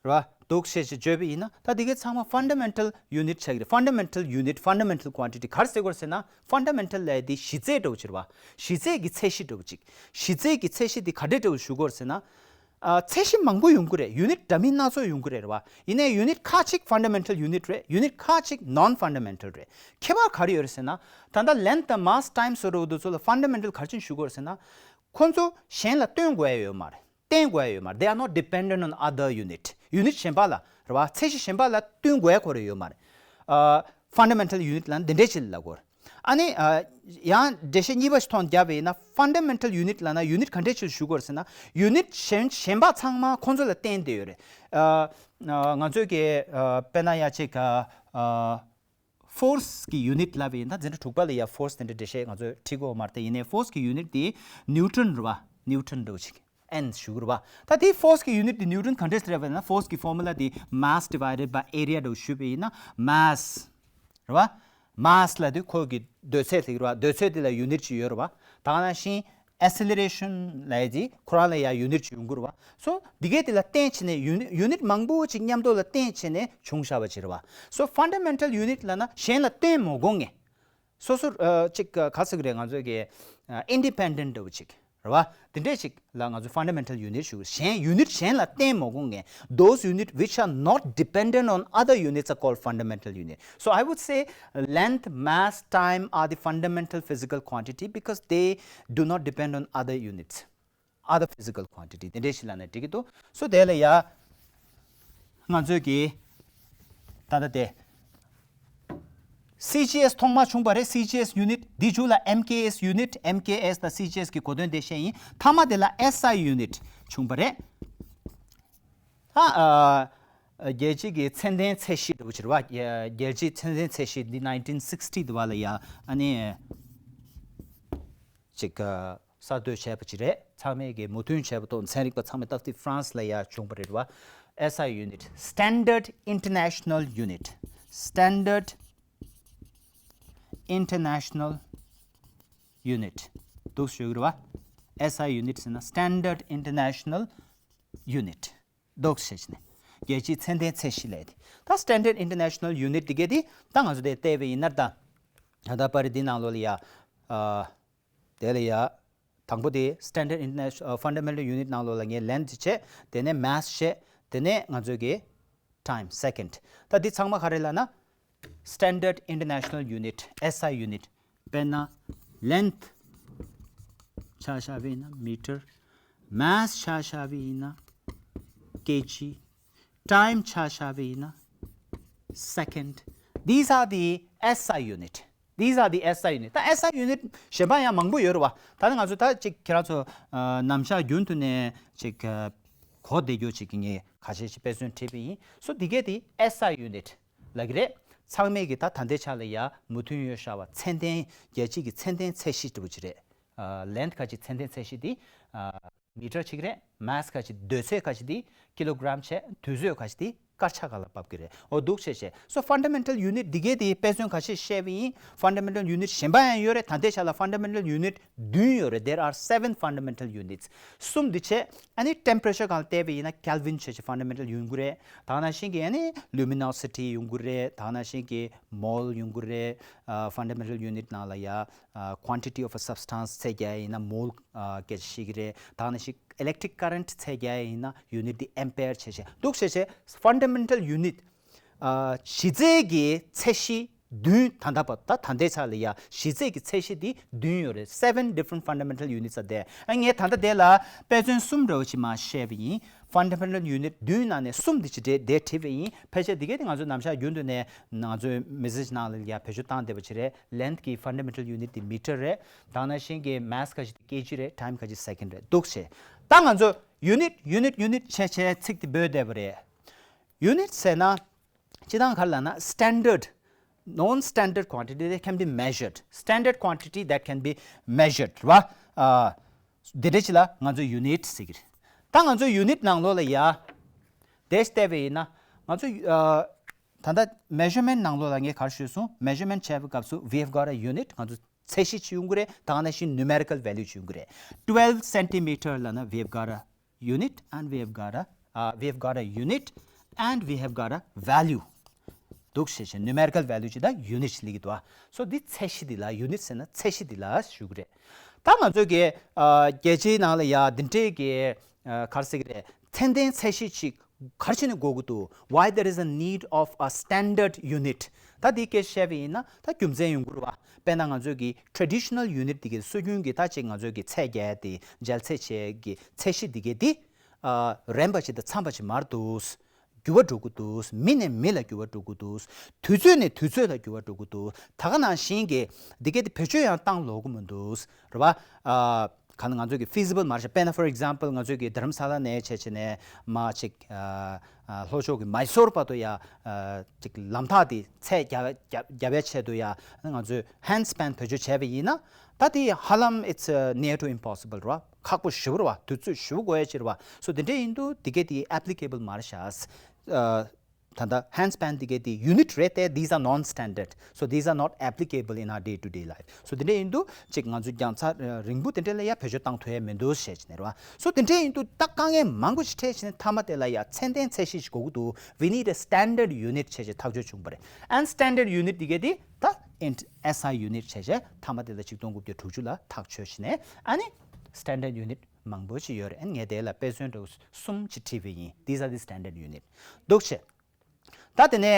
རེད་བ། འདུག་སེ་བྱས་བརྗོད་པ་ཡིན་ན་ད་དེ་གའི་ཚང་མ་fundamental unit ཆགས་ཀྱི་རེད། Fundamental unit, fundamental quantity ག་རེ་ཟེར་དགོས་རེད་ཟེར་ན། Fundamental ལབ་ཡ་དེ་གཞི་རྩའི་འདྲ་བོ་ཅིག་རེད་བ། གཞི་རྩའི་གི་ཚད་གཞི་འདྲ་བོ་ཅིག་གཞི་རྩའི་གི་ཚད་གཞི་དེ་ག་འདྲས་འདྲ་བོ་ཞུ་དགོས་རེད་ཟེར་ན། ཨ་ཚད་གཞི་མང་པོ་ཡོང་གི་རེད། unit འདྲ་མིན་སྣ་ཚོགས་ཡོང་གི་རེད་རེད་བ། ཡིན་ནའི་unit ཁག་ཅིག་fundamental unit རེད། unit ཁག་ཅིག་non fundamental རེད། ཁྱད་པར་ག་རེ་ཡོད་རེད་ཟེར་ན། ད་ལྟ་length དང་mass, time སོགས་འདྲ་བོ་དེ་ཚོ་ལ་fundamental ག་རེ་བྱས་ནས་ཞུ་དགོས་རེད་ཟེར་ན། ཁོ་ཚོ་གཞན་ལ་སྟོན་དགོས་ཡ་ཡོད་མ་རེད། བརྟེན་དགོས་ཡ་ཡོད་མ་རེད། They are not dependent on other unit. unit གཞན་པ་ལ་རེད་བ། ཚད་གཞི་གཞན་པ་ལ་བསྟུན་དགོས་ཡ་ཁོ་རང་ཡོད་མ་རེད། ཨ་fundamental unit ལ་འདི་འདྲས་ཅིག་ལབ་དགོས་རེད། ཨ་ནི་ཨ་ཡང་འགྲེལ་བཤད་གཉིས་པ་ཞིག་ཐོག་བརྒྱབ་པ་ཡིན་ན། fundamental unit ལབ་ན་unit ག་འདྲས་ཅིག་ཞུ་དགོས་རེད་ཟེར་ན། unit གཞན་གཞན་པ་ཚང་མ་ཁོ་ཚོ་ལ་བརྟེན་བསྡད་ཡོད་རེད། ཨ་ང་ཚོས་ཀྱི་ཨ་དཔེར་ན་ཡ་གཅིག་ཨ་ཨ་force གི་unit ལབ་པ་ཡིན་ན། འཛིན་གྲྭ་དྲུག་པ་ལ་ཡ་force དེ་འདྲ་འགྲེལ་བཤད་ང་ཚོས་ཁྲིད་ཀྱི་ཡོད་མ་རེད་དེ། ཡིན་ནའི་force གི་unit དེ་newton རེད་བ། newton འདྲ་བོ་ཅིག N ཞུ་གི་རེད་བ། ད་དེ་force གི་unit དེ་newton ག་འདྲས་རེད་བ་ཡིན་ན། force གི་formula དེ mass divided by area འདྲ་བོ་ཞུས་པ་ཡིན་ན། mass རེད་བ། mass ལབ་དུས་ཁོ་གི་འདོད་ཚད་དེ་རེད་བ། འདོད་ཚད་དེ་ལ་unit ཅིག་ཡོད་རེད་བ། ད་ག་ནང་བཞིན་acceleration ལབ་ཡ་དེ་ཁོ་རང་ལ་ཡ་unit ཅིག་ཡོང་གི་རེད་བ། so འདི་གས་དེ་ལ་བརྟེན་བྱས་ནས་unit unit མང་པོ་ཅིག་མཉམ་དུ་ལ་བརྟེན་བྱས་ནས་བྱུང་བཞག་པ་ཅིག་རེད་བ། so fundamental unit ལབ་ན་གཞན་ལ་བརྟེན་མ་དགོས་མཁན། སོ་སོ་ཨ་ཅིག་ག་ཟེར་གི་རེད། ང་ཚོའི་གི་ཨ་independent འདྲ་བོ་ཅིག་རེད་བ། དེ་འདྲས་ཅིག་ལ་ང་ཚོ་fundamental unit ཞུ། གཞན་unit གཞན་ལ་བརྟེན་མ་དགོས་མཁན། Those unit which are not dependent on other units are called fundamental unit. So I would say length, mass, time are the fundamental physical quantity because they do not depend on other units, other physical quantity དེ་འདྲས་ཞིག་ལབ་ན་འགྲིག་གི་འདུག so དེ་ལ་ཡ་ང་ཚོས་ཀྱི་ད་ལྟ་དེ་C G S ཐོག་མ་བྱུང་བ་རེད། C G S unit འདི་མཇུག་ལ M K S unit, M K S དང་C G S གི་གོ་དོན་དེ་བཤད་ཡིན། མཐའ་མ་དེ་ལ S I unit བྱུང་བ་རེད། ད་ཨ་རྒྱལ་སྤྱི་གི་ཚད་ལྡན་ཚད་གཞི་འདྲ་བོ་ཅིག་རེད་བ། རྒྱལ་སྤྱིའི་ཚད་ལྡན་ཚད་གཞི་འདི་nineteen sixty དུ་བ་ལ་ཡ་ཨ་ནི་ཅིག་གསར་གཏོད་བྱས་པ་ཅིག་རེད། ཚང་མས་ཀྱི་མོས་མཐུན་བྱས་པ་དང་ཚན་རིག་པ་ཚང་མས་ཏག་ཏག་France ལ་ཡ་བྱུང་བ་རེད་བ། S I unit, standard international unit, standard international unit འདུག་ཞུ་གི་རེད་བ། S I unit ཟེར་ན་standard international unit འདུག་ཞེས་ནས། རྒྱལ་སྤྱིའི་ཚད་ལྡན་ཚད་གཞི་ལས་དེ། ད་standard international unit དེ་གས་དེ་ད་ང་ཚོ་དེ་བལྟས་པ་ཡིན་ན་ད། ད་ལྟ་པར་འདི་ནང་ལོགས་ལ་ཡ། ཨ། དེ་ལ་ཡ། དང་པོ་དེ་standard international fundamental unit ནང་ལོགས་ལ་ངས་length བྱས། དེ་ནས་mass བྱས། དེ་ནས་ང་ཚོ་གི time second། ད་འདི་ཚང་མ་ག་རེ་ལབ་ན། standard international unit S I unit དཔེར་ན་length ཆ་བཞག་པ་ཡིན་ན་meter། mass ཆ་བཞག་པ་ཡིན་ན་kg། time ཆ་བཞག་པ་ཡིན་ན་second། These are the S I unit. These are the S I unit. ད་S I unit གཞན་པ་ཡང་མང་པོ་ཡོད་རེད་བ། ད་ནི་ང་ཚོ་ད་ཅིག་ཁྱེད་རང་ཚོ་ཨ། ནམ་ཞག་རྒྱུན་དུ་ནས་ཅིག་ཨ། གོ་བདེ་རྒྱུ་ཅིག་གི་ངས་ཁ་ཤས་ཤིག་དཔེ་མཚོན་བྲིས་པ་ཡིན། So དེ་གས་དེ་S I unit ལབ་ཀྱི་རེད། ཚང་མས་ཀྱི་ད་ད་ལྟའི་ཆ་ལ་ཡ་མོས་མཐུན་ཡོད་ཤག་བ། ཚད་ལྡན་རྒྱལ་སྤྱི་གི་ཚད་ལྡན་ཚད་གཞི་འདྲ་པོ་ཅིག་རེད། ཨ། length ཁ་ཅིག་ཚད་ལྡན་ཚད་གཞི་དེ་ཨ། meter གཅིག་རེད། mass ཁ་ཅིག་འདོད་ཚད་ཁ་ཅིག་དེ་kilogram བྱས། དུས་ཚོད་ཁ་ཅིག་དེ་སྐར་ཆ་ག་ལ་བབས་ཀྱི་རེད། འོ་འདུག་བྱས་བྱས། So fundamental unit འདི་གས་དེ་དཔེ་མཚོན་ཁ་ཤས་བཤད་པ་ཡིན། Fundamental unit གཞན་པ་ཡང་ཡོད་རེད། ད་ལྟའི་ཆ་ལ་fundamental unit བདུན་ཡོད་རེད། There are seven fundamental units. གསུམ་འདི་བྱས། ཨ་ནི་temperature སྒང་ལ་བལྟས་པ་ཡིན་ན་Kelvin བྱས་བྱས་fundamental ཡོང་གི་རེད། ད་ནང་བཞིན་གྱི་ཨ་ནི་luminosity ཡོང་གི་རེད། ད་ནང་བཞིན་གྱི་mole ཡོང་གི་རེད། ཨ། fundamental unit ནང་ལ་ཡ། ཨ། quantity of a substance ཚད་རྒྱག་ཡ་ཡིན་ན་mole ཨ། སྐད་ཆ་བཤད་ཀྱི་རེད། ད་ནང་བཞིན་electric current ཚད་རྒྱག་ཡ་ཡིན་ན་unit འདི་ampere བྱས་བྱས་འདུག་བྱས་བྱས། Fundamental unit ཨ། གཞི་རྩའི་གི་ཚད་གཞི་བདུན། ད་ལྟ་བར་ད་ད་ལྟའི་ཆ་ལ་ཡ་གཞི་རྩའི་གི་ཚད་གཞི་འདི་བདུན་ཡོད་རེད། Seven different fundamental units are there. ཨ། ངས་ད་ལྟ་དེ་ལ་དཔེ་མཚོན་གསུམ་འདྲ་བོ་ཅིག་མར་བཤད་པ་ཡིན། Fundamental unit བདུན་ནང་ནས་གསུམ་འདི་ཅིག་འདྲ་དེ་བྲིས་པ་ཡིན། ཕལ་ཆེར་འདི་གས་དེ་ང་ཚོ་ནམ་ཞག་རྒྱུན་དུ་ནས་ང་ཚོའི་message ནང་ལ་ཡ་བེད་སྤྱོད་བཏང་བསྡད་པ་ཅིག་རེད། Length གི་fundamental unit དེ་meter རེད། ད་ནང་བཞིན་གྱི་mass ཁ་ཅིག་དེ་kg རེད། Time ཁ་ཅིག་second རེད། འདུག་བྱས། ད་ང་ཚོ་unit unit unit བྱས་བྱས་ཚིག་དེ་འབོད་བསྡད་པ་རེད། Unit ཟེར་ན་སྤྱིར་བཏང་ག་རེ་ལབ་ན་standard, non standard quantity that can be measured, standard quantity that can be measured རེད་བ། ཨ། དེ་འདྲ་ཅིག་ལ་ང་ཚོ་unit ཟེར་གྱི་རེད། ད་ང་ཚོ་unit ནང་ལོགས་ལ་ཡ་དེ་བལྟས་པ་ཡིན་ན་ང་ཚོ་ཨ། ད་ལྟ་measurement ནང་ལོགས་ལ་ངས་ག་རེ་ཞུས་སོང་། Measurement བྱས་པའི་སྐབས་སུ་we have got a unit. ང་ཚོ་ཚད་གཞི་ཅིག་ཡོང་གི་རེད། ད་ག་ནང་བཞིན་numerical value ཅིག་ཡོང་གི་རེད། Twelve centimeter ལབ་ན་we have got a unit and we have got a uh, we have got a unit and we have got a value. འདུག་བྱས་བྱས་numerical value ཅིག་དང་unit ཅིག་སླེབས་ཀྱི་འདུག་ཨ། So འདི་ཚད་གཞི་འདི་ལ། unit ཟེར་ན་ཚད་གཞི་འདི་ལ་ཞུ་གི་རེད། ད་ང་ཚོ་གི་ཨ། རྒྱལ་སྤྱིའི་ནང་ལ་ཡ་འདི་འདྲའི་གི་ཨ། ག་རེ་ཟེར་གི་རེད། ཚད་ལྡན་ཚད་གཞི་ཅིག་ག་རེ་བྱས་ནས་དགོས་ཀྱི་འདུག Why there is a need of a standard unit? ད་འདི་སྐད་ཆ་བཤད་པ་ཡིན་ན་ད་རྒྱུ་མཚན་ཡོང་གི་རེད་བ། དཔེར་ན་ང་ཚོའི་གི་traditional unit འདི་གའི་སྲོལ་རྒྱུན་གྱི་ད་ཅིག་ང་ཚོའི་གི་ཚད་རྒྱག་ཡ་དེ་འཇལ་ཚད་བྱེད་ཀྱི་ཚད་གཞི་འདི་གའི་དེ་ཨ། རན་པ་ཅིག་དང་འཚམ་པ་ཅིག་མར་འདུག་འགྱུར་བ་འགྲོ་གི་འདུག་མི་ནས་མི་ལ་འགྱུར་བ་འགྲོ་གི་འདུག་དུས་ཚོད་ནས་དུས་ཚོད་ལ་འགྱུར་བ་འགྲོ་གི་འདུག་ད་ག་ནང་བཞིན་གྱི་འདི་གའི་དེ་བེད་སྤྱོད་ཡང་བཏང་ལོག་གི་མི་འདུག་རེད་བ། ཨ། ག་ནང་ང་ཚོས་ཀྱི་feasible མ་རེད་ཤག་དཔེར་ན་for example ང་ཚོས་ཀྱི་དྷ་རམ་ས་ལ་ནས་བྱས་བྱས་ནས་མར་ཅིག་ཨ། ཨ། ལྷོ་ཕྱོགས་ཀྱི་མའི་སོར་བར་དུ་ཡ་ཨ། ཅིག་ལམ་ཐག་དེ་ཚད་རྒྱབ་རྒྱབ་རྒྱབ་པའི་ཆེད་དུ་ཡ་ང་ཚོས་handspan བེད་སྤྱོད་བྱས་པ་ཡིན་ན་ད་དེ་ཧ་ལམ་it's uh, near to impossible རེད་བ། ཁག་པོ་ཞེ་པོ་རེད་བ། དུས་ཚོད་ཞེ་པོ་འགོར་ཡ་ཅིག་རེད་བ། So དེ་འདྲ་ཡིན་དུས་དེ་གའི་དེ་applicable མ་རེད་ཤག་ཨ། ད་ལྟ་handspan དེ་གའི་དེ་unit རེད་དེ། These are non standard, so these are not applicable in our day to day life. So དེ་འདྲ་ཡིན་དུས་ཅིག་ང་ཚོ་རྒྱང་ཚད་རིང་པོ་དེ་འདྲ་ལ་ཡ་བེད་སྤྱོད་བཏང་ཐུབ་ཡ་མི་འདུག་བཤད་ཀྱི་ནི་རེད་བ། So དེ་འདྲ་ཡིན་དུས་ད་དཀའ་ངལ་མང་པོ་ཞིག་འཕྲད་བྱས་ནས་མཐའ་མ་དེ་ལ་ཡ་ཚད་ལྡན་ཚད་གཞི་ཞིག་དགོས་ཀྱི་འདུག We need a standard unit བྱས་བྱས་ཐག་གཅོད་བྱུང་བ་རེད། And standard unit དེ་གའི་དེ་ད་ཨིན་S I unit བྱས་བྱས་མཐའ་མ་དེ་ལ་ཆིག་སྟོང་དགུ་བརྒྱ་དྲུག་ཅུ་ལ་ཐག་ཆོད་བྱས་ནས་ཨ་ནི་standard unit མང་པོ་ཞིག་ཡོད་རེད། ཨ་ནི་ངས་དེ་ལ་དཔེ་མཚོན་འདྲ་བོ་གསུམ་ཅིག་བྲིས་པ་ཡིན། These are the standard unit. འདུག་བྱས། ད་དེ་ནས་ཨ།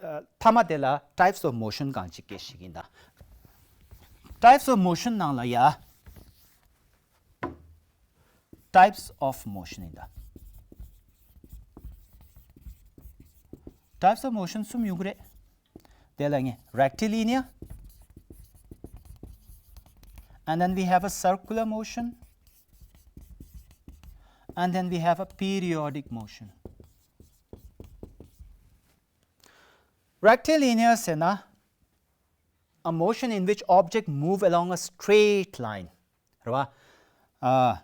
ཨ། མཐའ་མ་དེ་ལ་types of motion སྒང་ཅིག་སྐད་ཆ་ཞིག་ཡིན་ད། Types of motion ནང་ལ་ཡ། Types of motion ཡིན་ད། Types of motion གསུམ་ཡོང་གི་རེད། དེ་ལ་ངས་rectilinear and then we have a circular motion and then we have a periodic motion. Rectilinear ཟེར་ན། A motion in which object move along a straight line རེད་བ། ཨ།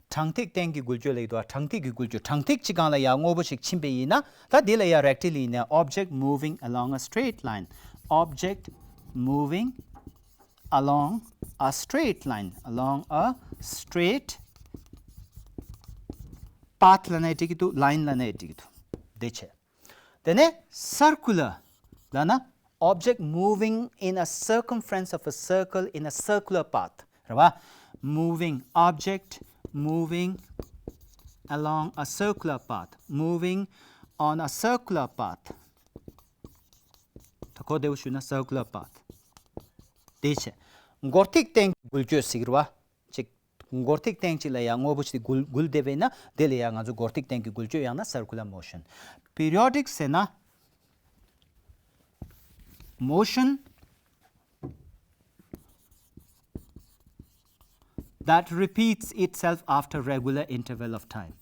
དྲང་ཐིག་སྟེང་གི་འགུལ་སྐྱོད་ལ་ཡོད་དོ། དྲང་ཐིག་གི་འགུལ་སྐྱོད། དྲང་ཐིག་གཅིག་སྒང་ལ་ཡ་དངོས་པོ་ཞིག་ཕྱིན་པ་ཡིན་ན་ད་འདི་ལ་ཡ་rectilinear, object moving along a straight line, object moving along a straight line, along a straight path ལབ་ནའི་འགྲིག་གི་འདུག line ལབ་ནའི་འགྲིག་གི་འདུག་དེ་བྱས། དེ་ནས་circular ལབ་ན། Object moving in a circumference of a circle in a circular path རེད་བ། Moving object moving along a circular path, moving on a circular path. ད་གོ་བདེ་བོ་ཞུས་ན་circular path དེ་བྱས། སྒོར་ཐིག་སྟེང་གི་འགུལ་སྐྱོད་ཟེར་གྱི་རེད་བ། ཅིག་སྒོར་ཐིག་སྟེང་གཅིག་ལ་ཡ་དངོས་པོ་ཞིག་འགུལ་འགུལ་བསྡད་པ་ཡིན་ན། དེ་ལ་ཡ་ང་ཚོ་སྒོར་ཐིག་སྟེང་གི་འགུལ་སྐྱོད། ཡང་ན་circular motion. Periodic ཟེར་ན། Motion that repeats itself after regular interval of time.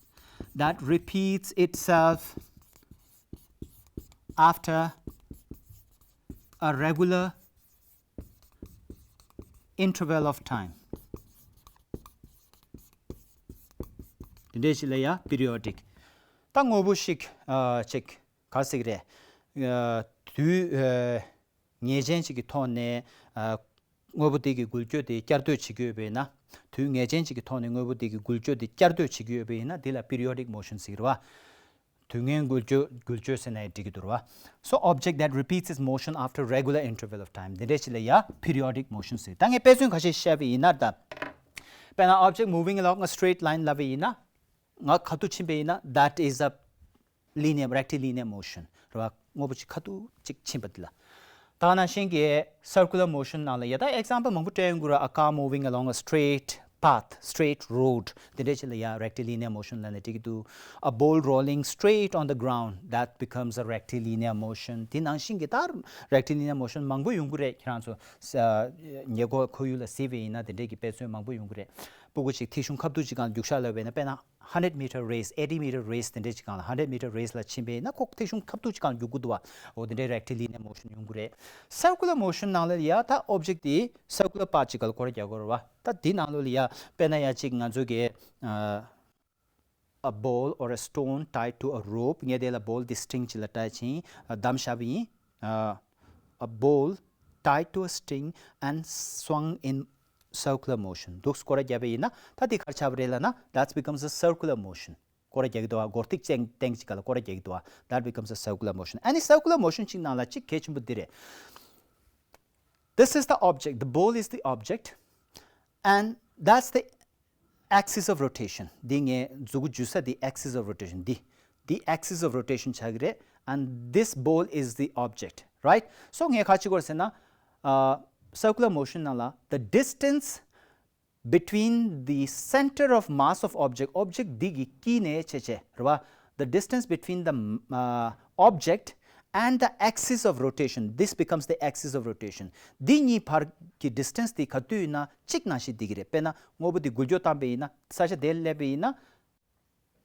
That repeats itself after a regular interval of time. དེ་འདྲས་ཞིག་ལ་ཡ་periodic. ད་དངོས་པོ་ཞིག་ཨ་ཅིག་ག་ཟེར་གི་རེད། ཨ་དུས་ཨ་ངེས་ཅན་ཞིག་གི་ཐོག་ནས་ཨ་དངོས་པོ་དེ་གི་འགུལ་སྐྱོད་དེ་བསྐྱར་ཟློས་བྱེད་ཀྱི་ཡོད་པ་ཡིན་ན། དུས་ངེས་ཅན་ཞིག་གི་ཐོག་ནས་དངོས་པོ་དེ་གི་འགུལ་སྐྱོད་དེ་བསྐྱར་ཟློས་བྱེད་ཀྱི་ཡོད་པ་ཡིན་ན། དེ་ལ་periodic motion ཟེར་གི་རེད་བ། དུས་ངན་འགུལ་སྐྱོད་འགུལ་སྐྱོད་ཟེར་ནའི་འགྲིག་གི་འདུག་ར། So object that repeats its motion after regular interval of time. འདི་འདྲས་ཞིག་ལ་ཡ་periodic motion ཟེར། ད་ངས་དཔེ་མཚོན་ཁ་ཤས་བཤད་པ་ཡིན་ན། ད་དཔེར་ན་object moving along a straight line ལབ་པ་ཡིན་ན། ང་ཁ་ཐུག་ཕྱིན་པ་ཡིན་ན། That is a linear, rectilinear motion རེད་བ། དངོས་པོ་ཅིག་ཁ་ཐུག་ཅིག་ཕྱིན་པ་དེ་ལ། ད་ནང་བཞིན་གྱི་circular motion ནང་ལ་ཡ། ད་example མང་པོ་སྤྲད་ཡོང་གི་ར། A car moving along a straight path, straight road. དེ་འདྲས་ཞིག་ལ་ཡ་rectilinear motion ལབ་ནས་འགྲིག་གི་འདུག A ball rolling straight on the ground, that becomes a rectilinear motion. དེ་ནང་བཞིན་གྱི་ད་rectilinear motion མང་པོ་ཡོང་གི་རེད། ཁྱེད་རང་ཚོ་ས་ཉེ་འཁོར་ཁོར་ཡུག་ལ་གཟིགས་པ་ཡིན་ན་དེ་འདྲས་ཀྱི་དཔེ་མཚོན་མང་པོ་ཡོང་གི་རེད། སྤུ་གུ་ཅིག་ཐིག་གཞུང་ཁ་ཐུག་ཅིག་སྒང་རྒྱུག་ཤར་ལབ་པ་ཡིན་ན། དཔེར་ན་hundred meter race, eighty meter race དེ་འདྲས་ཅིག་སྒང་ལ། hundred meter race ལ་ཕྱིན་པ་ཡིན་ན་ཁོ་ཐིག་གཞུང་ཁ་ཐུག་ཅིག་སྒང་རྒྱུག་གི་འདུག་བ། འོ་དེ་འདྲའི་rectilinear motion ཡོང་གི་རེད། Circular motion ནང་ལ་ཡ་ད་object དེ་circular path ཅིག་སྒང་ལ་སྐོར་ར་རྒྱག་དགོས་རེད་བ། ད་འདི་ནང་ལོགས་ལ་ཡ་དཔེར་ན་ཡ་ཅིག་ང་ཚོ་གི་ཨ་a ball or a stone tied to a rope. ངས་དེ་ལ་ball དེ་string ཅིག་ལ་tie བྱིན། ཨ་བསྡམས་བཞག་པ་ཡིན། ཨ་a ball tied to a string and swung in circular motion. འདུག་སྐོར་ར་བརྒྱབ་པ་ཡིན་ན། ད་དེ་ག་རེ་ཆགས་པ་རེད་ལབ་ན། That becomes a circular motion. སྐོར་ར་རྒྱག་གི་འདུག་བ། སྒོར་ཐིག་སྟེང་སྟེང་ཅིག་སྒང་ལ་སྐོར་ར་རྒྱག་གི་འདུག་བ། That becomes a circular motion. ཨ་ནི་circular motion ཅིག་ནང་ལ་ཅིག་གལ་ཆེན་པོ་འདི་རེད། This is the object. The ball is the object. And that's the axis of rotation. འདི་ངའི་མཛུ་གུ་འཇུ་ས་འདི་axis of rotation. འདི་འདི་axis of rotation ཆགས་ཀྱི་རེད། And this ball is the object, right? So ངས་ག་རེ་བྱེད་དགོས་རེད་ཟེར་ན། ཨ་circular motion ནང་ལ། The distance between the center of mass of object, object འདི་གི་དཀྱིལ་ནས་བྱས་བྱས་རེད་བ། The distance between the uh, object and the axis of rotation, this becomes the axis of rotation. འདི་གཉིས་བར་གྱི་distance དེ་ག་དུས་ཡིན་ན་གཅིག་ནང་བཞིན་བསྡད་ཀྱི་རེད། དཔེར་ན་དངོས་པོ་འདི་འགུལ་སྐྱོད་བཏང་པ་ཡིན་ན། ས་ཆ་དེར་སླེབས་པ་ཡིན་ན།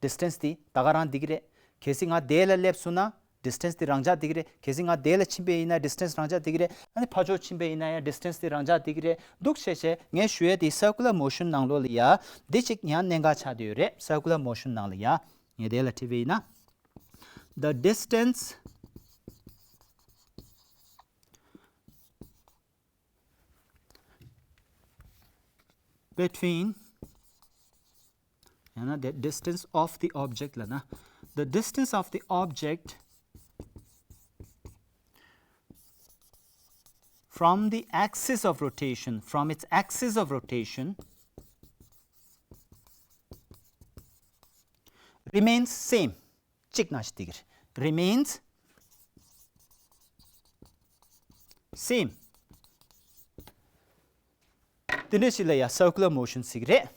distance དེ་ད་ག་རང་བསྡད་ཀྱི་རེད། གལ་སྲིད་ང་དེ་ལ་སླེབས་སོང་ན་distance དེ་རང་འཇགས་བསྡད་ཀྱི་རེད། གལ་སྲིད་ང་དེ་ལ་ཕྱིན་པ་ཡིན་ན་distance རང་འཇགས་བསྡད་ཀྱི་རེད། ཨ་ནི་ཕར་ཕྱོགས་ཕྱིན་པ་ཡིན་ན་ཡང་distance དེ་རང་འཇགས་བསྡད་ཀྱི་རེད། འདུག་བྱས་བྱས་ངས་ཞུ་ཡས་དེ་circular motion ནང་ལོགས་ལ་ཡ་འདི་གཅིག་ཡང་གནད་འགག་ཆགས་བསྡད་ཡོད་རེད། Circular motion ནང་ལ་ཡ། ངས་དེ་ལ་བྲིས་པ་ཡིན་ན། The distance between ཡང་ན་the distance of the object ལབ་ན། The distance of the object from the axis of rotation, from its axis of rotation, remains same. གཅིག་ནང་བཞིན་བསྡད་ཀྱི་རེད། Remains same. དེ་འདྲ་ཞིག་ལ་ཡ་circular motion ཟེར་གྱི་རེད།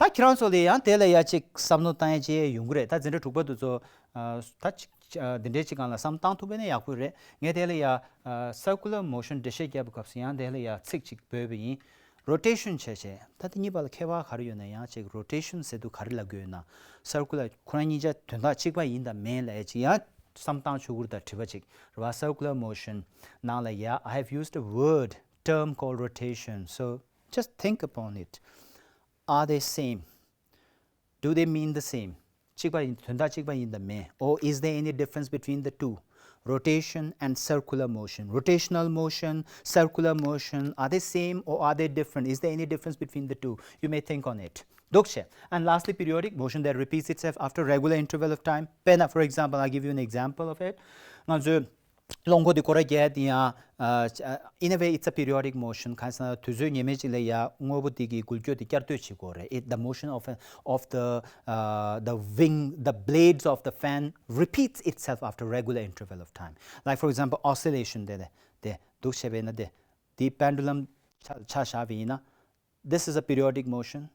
ད་ཁྱེད་རང་ཚོ་ལ་ཡང་དེ་ལ་ཡ་ཅིག་བསམ་བློ་བཏང་ཡ་ཅིག་ཡོང་གི་རེད། ད་འཛིན་གྲྭ་དྲུག་པ་དེ་ཚོ་ཨ་ད་ཅིག་ཨ་འདི་འདྲའི་ཅིག་སྒང་ལ་བསམ་བཏང་ཐུབ་པ་ཡིན་ན་ཡག་པོ་རེད། ངས་དེ་ལ་ཡ་ཨ་circular motion འགྲེལ་བཤད་རྒྱབ་པའི་སྐབས་སུ་ཡང་དེ་ལ་ཡ་ཚིག་ཅིག་བོས་པ་ཡིན། Rotation བྱས་བྱས། ད་དེ་གཉིས་བར་ལ་ཁྱད་པར་ག་རེ་ཡོད་ན། ཡང་ཅིག་rotation ཟེར་དུས་ག་རེ་ལབ་ཀྱི་ཡོད་ན། Circular ཁོ་རང་གཉིས་ཆ་དོན་དག་གཅིག་པ་ཡིན་དང་མིན་ལབ་ཡ་ཅིག་ཡང་བསམ་སྟངས་ཆུང་ངུ་དང་དྲི་བ་ཅིག་རེད་བ། Circular motion ནང་ལ་ཡ། I have used a word, term called rotation. So just think upon it. Are they same? Do they mean the same? གཅིག་པ་ཡིན། དོན་དག་གཅིག་པ་ཡིན་དང་མིན། Or is there any difference between the two? rotation and circular motion. Rotational motion, circular motion, are they same or are they different? Is there any difference between the two? You may think on it. འདུག་བྱས། And lastly, periodic motion that repeats itself after regular interval of time. དཔེར་ན། For example, I'll give you an example of it. ང་ཚོས་རླངས་འཁོར་འདི་སྐོར་ར་རྒྱག་དེ་ཡང་། In a way, it's a periodic motion. གང་ཟེར་ན། དུས་ཚོད་ངེས་མེད་ཅིག་ལ་ཡ་དངོས་པོ་འདི་གི་འགུལ་སྐྱོད་དེ་བསྐྱར་ཟློས་བྱེད་དགོས་རེད། It, the motion of, of the, uh, the wing, the blades of the fan repeats itself after regular interval of time. Like, for example, oscillation དེ་དེ་འདུག་བྱས་པས་ན། དེ་དེ་pendulum ཆ་ཆ་བཞག་པ་ཡིན་ན། This is a periodic motion.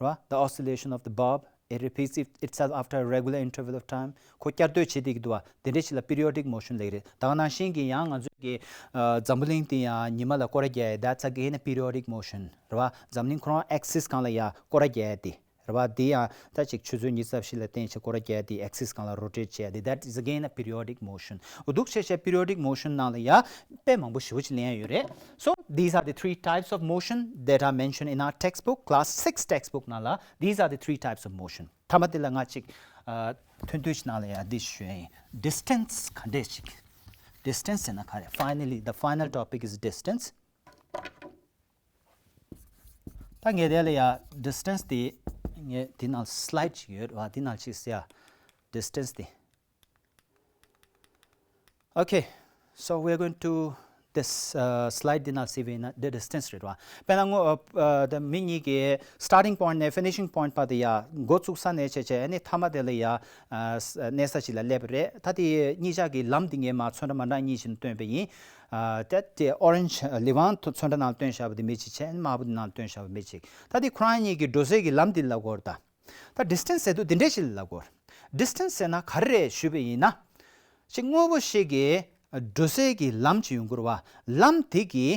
རེད་བ། The oscillation of the bulb, it repeats it- itself after a regular interval of time. ཁོ་བསྐྱར་ཟློས་བྱེད་བསྡད་ཀྱི་འདུག་བ། དེ་འདྲ་ཞིག་ལ་periodic motion ལབ་ཀྱི་རེད། ད་ག་ནང་བཞིན་གྱི་ཡང་ང་ཚོས་ཀྱི་ཨ་འཛམ་བུ་གླིང་འདི་ཡང་ཉི་མ་ལ་སྐོར་ར་རྒྱག་ཡ། That's again a periodic motion. རེད་བ། འཛམ་གླིང་ཁོ་རང་axis སྒང་ལ་ཡ་སྐོར་ར་རྒྱག་ཡ་དེ། རེད་བ། དེ་ཡང་ད་ཅིག་ཆུ་ཚོད་ཉི་ཤུ་རྩ་བཞི་ལ་བརྟེན་བྱས་སྐོར་ར་རྒྱག་ཡ་དེ། axis སྒང་ལ་rotate བྱེད་ཡ་དེ། That is again a periodic motion. འདུག་བྱས་བྱས་periodic motion ནང་ལ་ཡ་དཔེ་མང་པོ་ཞེ་པོ་ཅིག་ལེན་ཡ་ཡོད་རེད། So, these are the three types of motion that are mentioned in our textbook, class six textbook ནང་ལ། These are the three types of motion. མཐའ་མ་དེ་ལ་ང་ཅིག་ཨ་ཐུང་ཐུང་ཞིག་ནང་ལ་ཡ་འདི་ཞུ་ཡ་ཡིན། Distance ག་འདྲས་ཅིག distance ཟེར་ན་ག་རེ། Finally, the final topic is distance. ད་ངས་དེ་ལ་ཡ་distance དེ། ངས་དེ་ནང་slide ཅིག་ཡོད་བ། དེ་ནང་ཅིག་ཟེར་ཡ། Distance དེ། Okay, so we are going to this, uh, slide དེ་ནང་གཟིགས་པ་ཡིན་ན། དེ་distance རེད་བ། དཔེར་ན་ངོ་ཨ་ཨ་ད་མི་གཉིས་ཀྱི་starting point ནས་finishing point བར་དུ་ཡ། འགོ་བཙུགས་ས་ནས་བྱས་བྱས་ཨ་ནི་མཐའ་མ་དེ་ལ་ཡ་ཨ་གནས་ས་ཅིག་ལ་སླེབས་པ་རེད། ད་དེ་གཉིས་ཆ་གི་ལམ་དེ་ངས་མར་ཚོན་ཁྲ་མ་འདྲ་གཉིས་ཤིག་སྟོན་པ་ཡིན། ཨ་ད་དེ་orange ལི་ཝང་ཚོན་ཁྲ་ནང་སྟོན་བཞག་པ་དེ་མི་གཅིག་བྱས། དམར་པོ་དེ་ནང་སྟོན་བཞག་པ་མི་གཅིག་ད་དེ་ཁོ་རང་གཉིས་ཀྱི་འགྲོ་སའི་གི་ལམ་དེ་ལབ་དགོས་རེད་ད། ད་distance ཟེར་དུས་འདི་འདྲས་ཞིག་ལ་ལབ་དགོས། Distance ཟེར་ན་ག་རེ་རེད་ཞུས་པ་ཡིན་ན། ཅིག་དངོས་པོ་ཞིག་གི་འགྲོ་སའི་གི་ལམ་ཅིག་ཡོང་གི་རེད་བ། ལམ་དེ་གི་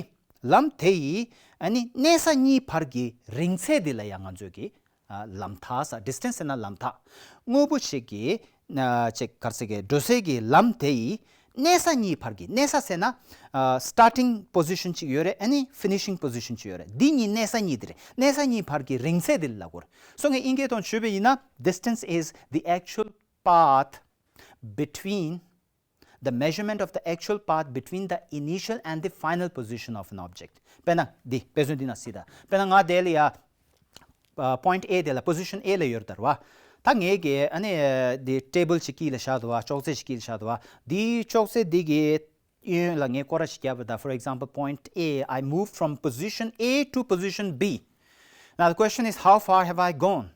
ལམ་དེ་ཡི་ཨ་ནི་གནས་ས་གཉིས་བར་གྱི་རིང་ཚད་དེ་ལ་ཡང་ང་ཚོས་ཀྱི་ཨ་ལམ་ཐག་ཟེར། Distance ཟེར་ན་ལམ་ཐག་དངོས་པོ་ཞིག་གི་ཨ་ཅིག་ག་རེ་ཟེར་གི། འགྲོ་སའི་གི་ལམ་དེ་ཡི་གནས་ས་གཉིས་བར་གྱི། གནས་ས་ཟེར་ན་ཨ་starting position ཅིག་ཡོད་རེད། ཨ་ནི་finishing position ཅིག་ཡོད་རེད། འདི་གཉིས། གནས་ས་གཉིས་དེ་རེད། གནས་ས་གཉིས་བར་གྱི་རིང་ཚད་དེ་ལ་ལབ་དགོས་རེད། སོ་ངས་དབྱིན་སྐད་ཐོག་ཞུས་པ་ཡིན་ན། Distance is the actual path between, the measurement of the actual path between the initial and the final position of an object. དཔེར་ན་འདི། དཔེ་མཚོན་འདི་ནང་གཟིགས་དང་། དཔེར་ན་ང་དེ་ལ་ཡ་ཨ་point A དེ་ལ། position A ལ་ཡོད་རེད་ད། རེད་བ། ད་ངས་ཀྱི་ཨ་ནི་འདི་table ཅིག་དཀྱིལ་ལ་བཞག་འདུག་བ། ཅོག་ཙེ་ཅིག་དཀྱིལ་ལ་བཞག་འདུག་བ། འདིའི་ཅོག་ཙེ་འདི་གི་གཡས་གཡོན་ལ་ངས་སྐོར་ར་ཞིག་བརྒྱབ་པ་དང་། For example, point A, I moved from position A to position B. Now the question is, how far have I gone?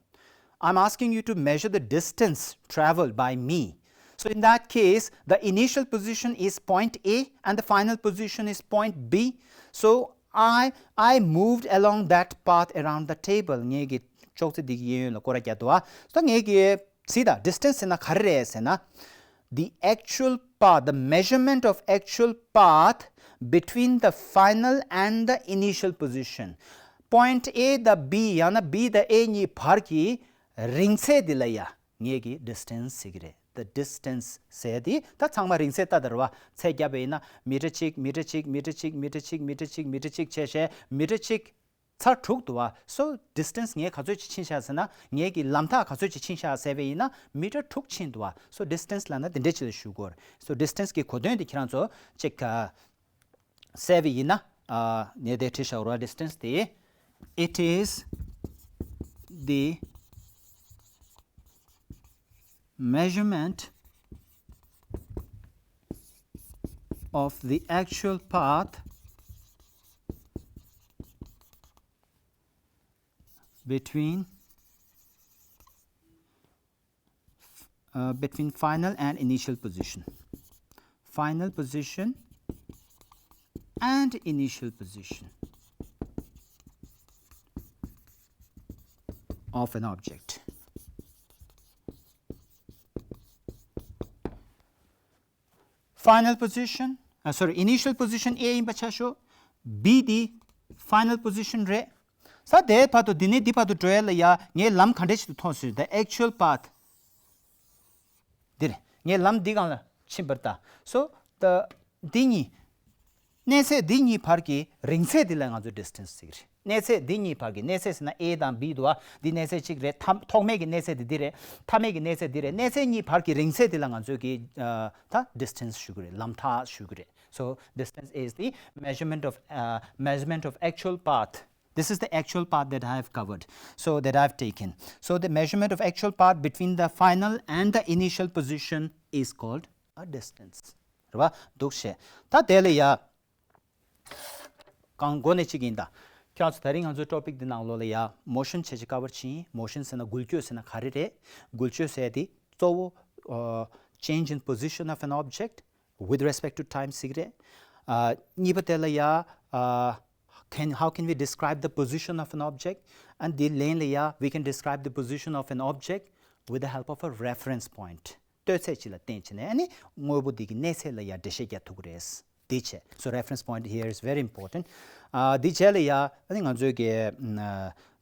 I'm asking you to measure the distance traveled by me. So in that case, the initial position is point A and the final position is point B. So I, I moved along that path around the table. ངས་ཀྱི་ཅོག་ཙེ་འདི་གི་གཡས་གཡོན་ལ་སྐོར་ར་བརྒྱབ་འདུག་བ། ད་ངས་ཀྱི་གཟིགས་དང་། Distance ཟེར་ན་ག་རེ་རེད་ཟེར་ན། The actual path, the measurement of actual path between the final and the initial position. Point A དང་B ཡང་ན་B དང་A གཉིས་བར་གྱི་རིང་ཚད་འདི་ལ་ཡ་ངས་ཀྱི་distance ཟེར་གྱི་རེད། The distance ཟེར་དེ་ད་ཚང་མ་རིང་ཚད་ལྟ་དང་། རེད་བ། ཚད་བརྒྱབ་པ་ཡིན་ན་མི་ཊར་གཅིག་མི་ཊར་གཅིག་མི་ཊར་གཅིག་བྱས་བྱས་མི་ཊར་གཅིག་ཚར་དྲུག་འདུག་བ། So distance ངས་ག་ཚོད་ཅིག་ཕྱིན་ཤག་ཟེར་ན། ངས་ཀྱི་ལམ་ཐག་ག་ཚོད་ཅིག་ཕྱིན་ཤག་ཟེར་བ་ཡིན་ན་མི་ཊར་དྲུག་ཕྱིན་འདུག་བ། So distance ལབ་ན་དེ་འདྲས་ཅིག་ལ་ཞུ་དགོས་རེད། So distance གི་གོ་དོན་དེ་ཁྱེད་རང་ཚོ་ཅིག་ག་གཟིགས་པ་ཡིན་ན། ཨ་ངས་དེ་བྲིས་བཞག་རེད་བ། Distance དེ། It is the measurement of the actual path between, uh, between final and initial position. Final position and initial position of an object. Final position, uh, sorry, initial position A ཡིན་པ་ཆ་ཞོག B དེ་final position རེད། ས་དེའི་བར་དུ། འདི་ནས་འདི་བར་དུ་འགྲོ་ཡ་ལ་ཡ་ངས་ལམ་ག་འདྲས་ཞིག་ཏུ་མཐོང་ཟེར། The actual path འདི་རེད། ངས་ལམ་འདི་སྒང་ལ་ཕྱིན་པ་རེད་ད། So the འདི་གཉིས། གནས་ཚད་འདི་གཉིས་བར་གྱི་རིང་ཚད་འདི་ལ་ང་ཚོས་distance ཟེར་གྱི་རེད། གནས་ཚད་འདི་གཉིས་བར་གྱི་གནས་ཚད་ཟེར་ན་A་དང་B་འདུག་བ། འདི་གནས་ཚད་གཅིག་རེད། མཐའ་ཐོག་མའི་གི་གནས་ཚད་འདི་འདི་རེད། མཐའ་མའི་གི་གནས་ཚད་འདི་རེད། གནས་ཚད་གཉིས་བར་གྱི་རིང་ཚད་འདི་ལ་ང་ཚོས་ཀྱི་ཨ་ད་distance་ཞུ་གི་རེད། ལམ་ཐག་ཞུ་གི་རེད། So distance is the measurement of uh, measurement of actual path. This is the actual path that I have covered, so that I have taken. So the measurement of actual path between the final and the initial position is called a distance. རེད་བ། འདུག་བྱས། ད་དེ་ལ་ཡ། གང་འགོ་ནས་གཅིག་ཡིན་ད། ཁྱེད་རང་ཚོ་དེ་རིང་ང་ཚོའི་topic་འདི་ནང་ལོགས་ལ་ཡ་motion་བྱས་ཀྱི་cover་བྱས་ཡིན། Motion་ཟེར་ན་འགུལ་སྐྱོད་ཟེར་ན་ག་རེ་རེད། འགུལ་སྐྱོད་ཟེར་དེ་གཙོ་བོ་uh, change in position of an object with respect to time་ཟེར་གྱི་རེད། ཨ་གཉིས་པ་དེ་ལ་ཡ་ཨ་can how can we describe the position of an object? And དེའི་ལན་ལ་ཡ we can describe the position of an object with the help of a reference point. ལྟོས་ཚད་ཅིག་ལ་བརྟེན་བྱས་ནས་ཨ་ནི་དངོས་པོ་འདི་གི་གནས་ཚད་ལ་ཡ་འགྲེལ་བཤད་རྒྱག་ཐུབ་ཀྱི་རེད། འདི་བྱས། So reference point here is very important. ཨ་འདི་བྱས་ལ་ཡ་ཨ་ནི་ང་ཚོའི་གི་ཨ་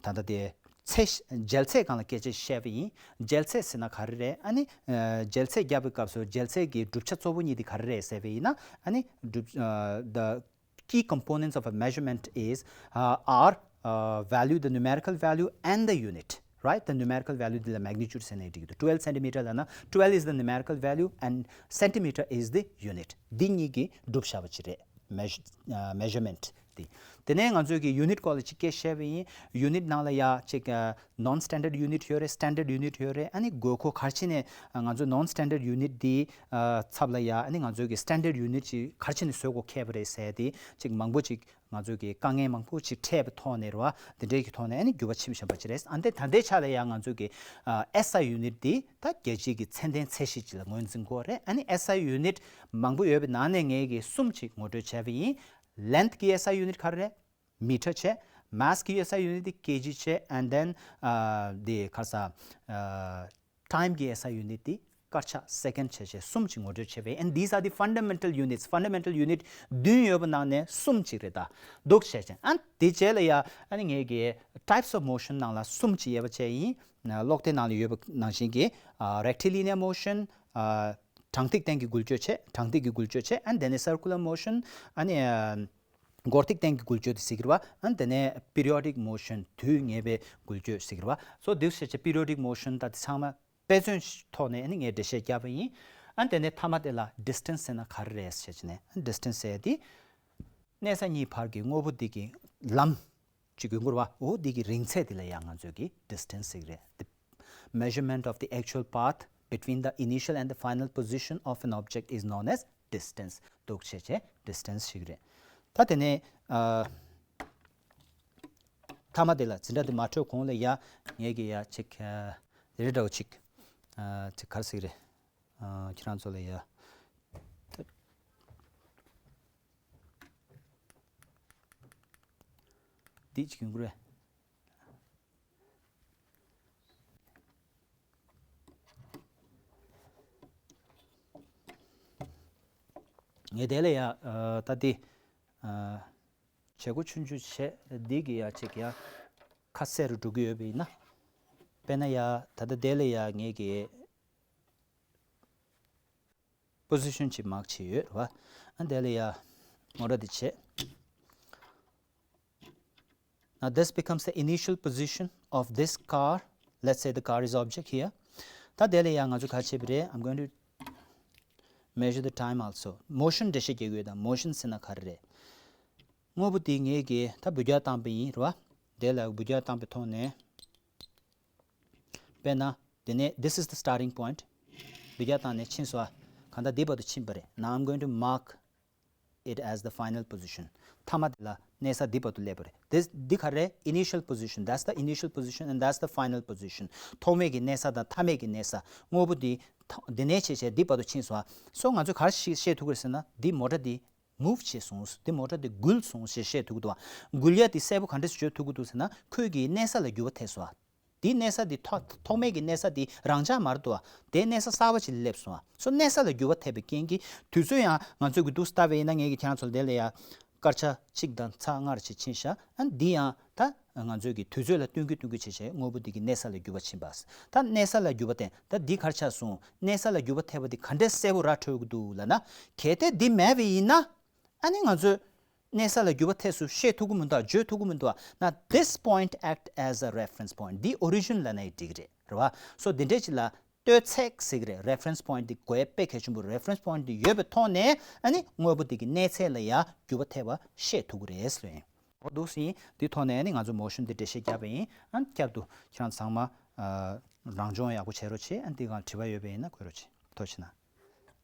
ད་ལྟ་དེ་ཚད་འཇལ་ཚད་སྒང་ལ་སྐད་ཆ་བཤད་པ་ཡིན། འཇལ་ཚད་ཟེར་ན་ག་རེ་རེད། ཨ་ནི་ཨ་འཇལ་ཚད་རྒྱག་པའི་སྐབས་སུ་འཇལ་ཚད་ཀྱི་གྲུབ་ཆ་གཙོ་བོ་གཉིས་དེ་ག་རེ་རེད་ཟེར་བ་ཡིན་ན། ཨ་ནི་གྲུབ་ཨ་the key components of a measurement is uh, are uh, value, the numerical value and the unit, right? The numerical value འདི་ལ་magnitude་ཟེར་ནས་འགྲིག་འདུག twelve centimeter ལབ་ན། Twelve is the numerical value and centimeter is the unit. འདི་གཉིས་ཀྱི་གྲུབ་བྱ་བ་ཅིག་རེད། Measure- uh, measurement འདི། དེ་ནས་ང་ཚོས་ཀྱི་unit་སྐོར་ལ་ཅིག་སྐད་བཤད་པ་ཡིན། Unit་ནང་ལ་ཡ་ཅིག uh, non standard unit་ཡོད་རེད། Standard unit་ཡོད་རེད། ཨ་ནི་དགོས་མཁོ་ག་རེ་བྱས་ནས་ང་ཚོས་non standard unit་འདི་uh, ཚབ་ལ་ཡ་ཨ་ནི་ང་ཚོས་ཀྱི་standard unit་ཅིག་ག་རེ་བྱས་ནས་བཟོ་དགོས་ཁེལ་བ་རེད་ཟེར་དེ་ཅིག་མང་པོ་ཅིག་ང་ཚོས་ཀྱི་དཀའ་ངལ་མང་པོ་ཅིག་འཕྲད་པའི་ཐོག་ནས་རེད་བ། དེ་འདྲའི་གི་ཐོག་ནས་ཨ་ནི་འགྱུར་བ་ཕྱིན་བཞིན་པ་ཅིག་རེད། ཨ་ནི་ད་ལྟའི་ཆ་ལ་ཡང་ང་ཚོས་ཀྱི་ཨ་S I unit་འདི་ད་རྒྱལ་སྤྱིའི་གི་ཚད་ལྡན་ཚད་གཞི་ཅིག་ལ་ངོས་འཛིན་དགོས་རེད། ཨ་ནི་S I unit་མང་པོ་ཡོད་པའི་ནང་ནས་ངས་ཀྱི་གསུམ་ཅིག་ངོ་སྤྲོད་བྱས་པ་ཡིན། Length་གི་S I unit་ག་རེ་རེད། Meter་བྱས། Mass་གི་S I unit་འདི་K G་བྱས། And then uh, the ག་རེ་ཟ་uh, time་གི་S I unit་དེ་སྐར་ཆ་second་བྱས་བྱས་གསུམ་གྱིས་ངོ་སྤྲོད་བྱས་པས། And these are the fundamental units. Fundamental unit་བདུན་ཡོད་པ་ནང་ནས་གསུམ་གཅིག་རེད་ད། འདུག་བྱས་བྱས། ཨ་དེ་རྗེས་ལ་ཡ་ཨ་ནི་ངས་ཀྱི་types of motion་ནང་ལ་གསུམ་གཅིག་ཡོད་པ་བྱས་ཡིན། ཀློག་དེབ་ནང་ལ་ཡོད་པ་ནང་བཞིན་གྱི་rectilinear motion། དྲང་ཐིག་སྟེང་གི་འགུལ་སྐྱོད་བྱས། དྲང་ཐིག་གི་འགུལ་སྐྱོད་བྱས། And then a circular motion. ཨ་ནི་སྒོར་ཐིག་སྟེང་གི་འགུལ་སྐྱོད་དེ་ཟེར་གྱི་རེད་བ། ཨ་དེ་ནས་periodic motion་དུས་ངེས་པའི་འགུལ་སྐྱོད་ཟེར་གྱི་རེད་བ། So འདུག་བྱས་བྱས་periodic motion་ད་དེ་ཚང་མ་དཔེ་མཚོན་ཐོག་ནས་ཨ་ནི་ངས་འགྲེལ་བཤད་བརྒྱབ་པ་ཡིན། ཨ་དེ་ནས་མཐའ་མ་དེ་ལ་distance་ཟེར་ན་ག་རེ་རེད་ཟེར་བྱས་ནས། distance་ཟེར་དེ་གནས་ས་གཉིས་བར་གྱི་དངོས་པོ་དེ་གི་ལམ་གཅིག་གི་འགོར་བ་འོ་དེ་གི་རིང་ཚད་དེ་ལ་ཡང་ང་ཚོས་ཀྱི་distance་ཟེར་གྱི་རེད། The measurement of the actual path between the initial and the final position of an object is known as distance. འདུག་བྱས་བྱས་distance་ཞིག་རེད། ད་དེ་ནས་ཨ། མཐའ་མ་དེ་ལ་འཛིན་གྲྭ་དེ་མ་འཕྲོད་གོང་ལ་ཡ་ངས་ཀྱི་ཡ་ཅིག་ཨ། དེ་རེ་འདྲ་བོ་ཅིག་ཨ། ཅིག་ག་རེ་ཟེར་གྱི་རེད། ཨ། ཁྱེད་རང་ཚོ་ལ་ཡ་ད་འདི་ཅིག་ཡོང་གི་རེད། ངས་དེ་ལ་ཡ་ཨ། ད་འདི་ཨ། བྱེད་སྒོ་ཆུང་ཆུང་བྱས། འདི་གི་ཡ་ཅིག་ཡ་ཁ་གསལ་རུ་འགྲོ་གི་ཡོད་པ་ཡིན་ན། དཔེར་ན་ཡ་ད་ལྟ་དེ་ལ་ཡ་ངས་ཀྱི་position་ཅིག་མར་བྱས་ཡོད་རེད་བ། ཨ་དེ་ལ་ཡ་ངོ་སྤྲོད་འདི་བྱས། Now this becomes the initial position of this car. Let's say the car is object here. ད་དེ་ལ་ཡ་ང་ཚོ་ག་བྱེད་པ་རེད། I'm going to measure the time also. Motion་འགྲེལ་བཤད་རྒྱག་གི་ཡོད་ད། Motion་ཟེར་ན་ག་རེ་རེད། དངོས་པོ་དེ་ངས་ཀྱི་ད་འབུད་རྒྱག་བཏང་པ་ཡིན་རེད་བ། དེ་ལ་འབུད་རྒྱག་བཏང་པའི་ཐོག་ནས། དཔེར་ན། དེ་ནས་this is the starting point. འབུད་རྒྱག་བཏང་ནས་ཕྱིན་སོང་བ། གང་ལྟར་འདི་བར་དུ་ཕྱིན་པ་རེད། Now I'm going to mark it as the final position. མཐའ་མ་དེ་ལ་གནས་ས་འདི་བར་དུ་སླེབས་པ་རེད། This འདི་ག་རེ། Initial position. That's the initial position and that's the final position. ཐོག་མའི་གི་གནས་ས་དང་མཐའ་མའི་གི་གནས་ས། དངོས་པོ་འདི་ཐ་འདི་ནས་བྱས་བྱས་འདི་བར་དུ་ཕྱིན་སོང་བ། So ང་ཚོས་ག་རེ་ཤེས་ཤེས་ཐུབ་ཀྱི་རེད་ཟེར་ན། འདི་མོ་ཊ་འདི་move་བྱས་སོང་། འདི་མོ་ཊ་འདི་འགུལ་སོང་ཞེས་བཤད་ཐུབ་ཀྱི་འདུག་བ། འགུལ་ཡ་འདི་གསལ་པོ་ག་འདྲས་བརྗོད་ཐུབ་ཀྱི་འདུག་ཟེར་ན། ཁོས་ཀྱི་གནས་ས་ལ་འགྱུར་བ་ཐེབས་སོང་བ། དེའི་གནས་ས་དེ་ཐོག་ཐོག་མའི་གི་གནས་ས་དེ་རང་འཇགས་མ་རེད་འདུག་བ། དེའི་གནས་ས་གསར་པ་ཅིག་ལ་སླེབས་སོང་བ། སོ་གནས་ས་ལ་འགྱུར་བ་ཐེབས་པའི་རྐྱེན་གྱིས་དུས་ཚོད་ཡང་ང་ཚོས་ཀྱི་འདུག་ལྟ་བས་ཡིན་ན། ངས་ཀྱི་ཁྱེད་རང་ཚོ་ལ་དེ་ལ་ཡ་སྐར་ཆ་གཅིག་དང་ཚེག་ལྔ་རེ་ཅིག་ཕྱིན་ཤག་ཨ་འདི་ཡང་ད་ང་ཚོས་ཀྱི་དུས་ཚོད་ལ་བསྟུན་གྱི་བསྟུན་གྱི་བྱས་བྱས་དངོས་པོ་འདི་གི་གནས་ས་ལ་འགྱུར་བ་ཕྱིན་པ། ད་གནས་ས་ལ་འགྱུར་བ་བསྟན། ད་འདི་ག་རེ་ཆགས་སོང་། གནས་ས་ལ་འགྱུར་བ་ཐེབས་པ་འདི་ག་འདྲས་གསལ་པོ་ར་འཕྲོད་ཀྱི་འདུག་ལབ་ན། གལ་ཏེ་འདི་མེད་པ་ཡིན་ན། ཨ་ནི་ང་ཚོས་ གནས་ས་ལ་འགྱུར་བ་ཐེབས་སུ་ཤེས་ཐུབ་ཀྱི་མི་འདུག་བརྗོད་ཐུབ་ཀྱི་མི་འདུག་ན། This point act as a reference point. འདི་origin ལབ་ན་ཡང་འགྲིག་གི་རེད། རེད་བ། So འདི་འདྲས་ཅིག་ལ་ལྟོས་ཚད་ཟེར་གི་རེད། Reference point འདི་དགོས་དཔེ་གལ་ཆེན་པོ། Reference point འདི་ཡོད་པའི་ཐོག་ནས་ཨ་ནི་དངོས་པོ་འདི་གི་གནས་ཚད་ལ་ཡང་འགྱུར་བ་ཐེབས་པ་ཤེས་ཐུབ་ཀྱི་རེད་ཟེར་ཡིན། འོ་འདུག་སེ་ཡིན། འདི་ཐོག་ནས་ཨ་ནི་ང་ཚོ་motion འདི་འགྲེལ་བཤད་བརྒྱབ་པ་ཡིན། ཨ་ནི་བསྐྱར་དུ་ཁྱེད་རང་ཚང་མ་ཨ་རང་སྦྱོང་ཡག་པོ་བྱེད་རོགས་བྱེད། ཨ་ནི་འདི་གང་དྲི་བ་ཡོད་པ་ཡིན་ན་འགོད་རོགས་བྱེད། ཐུགས་རྗེ་གནང་།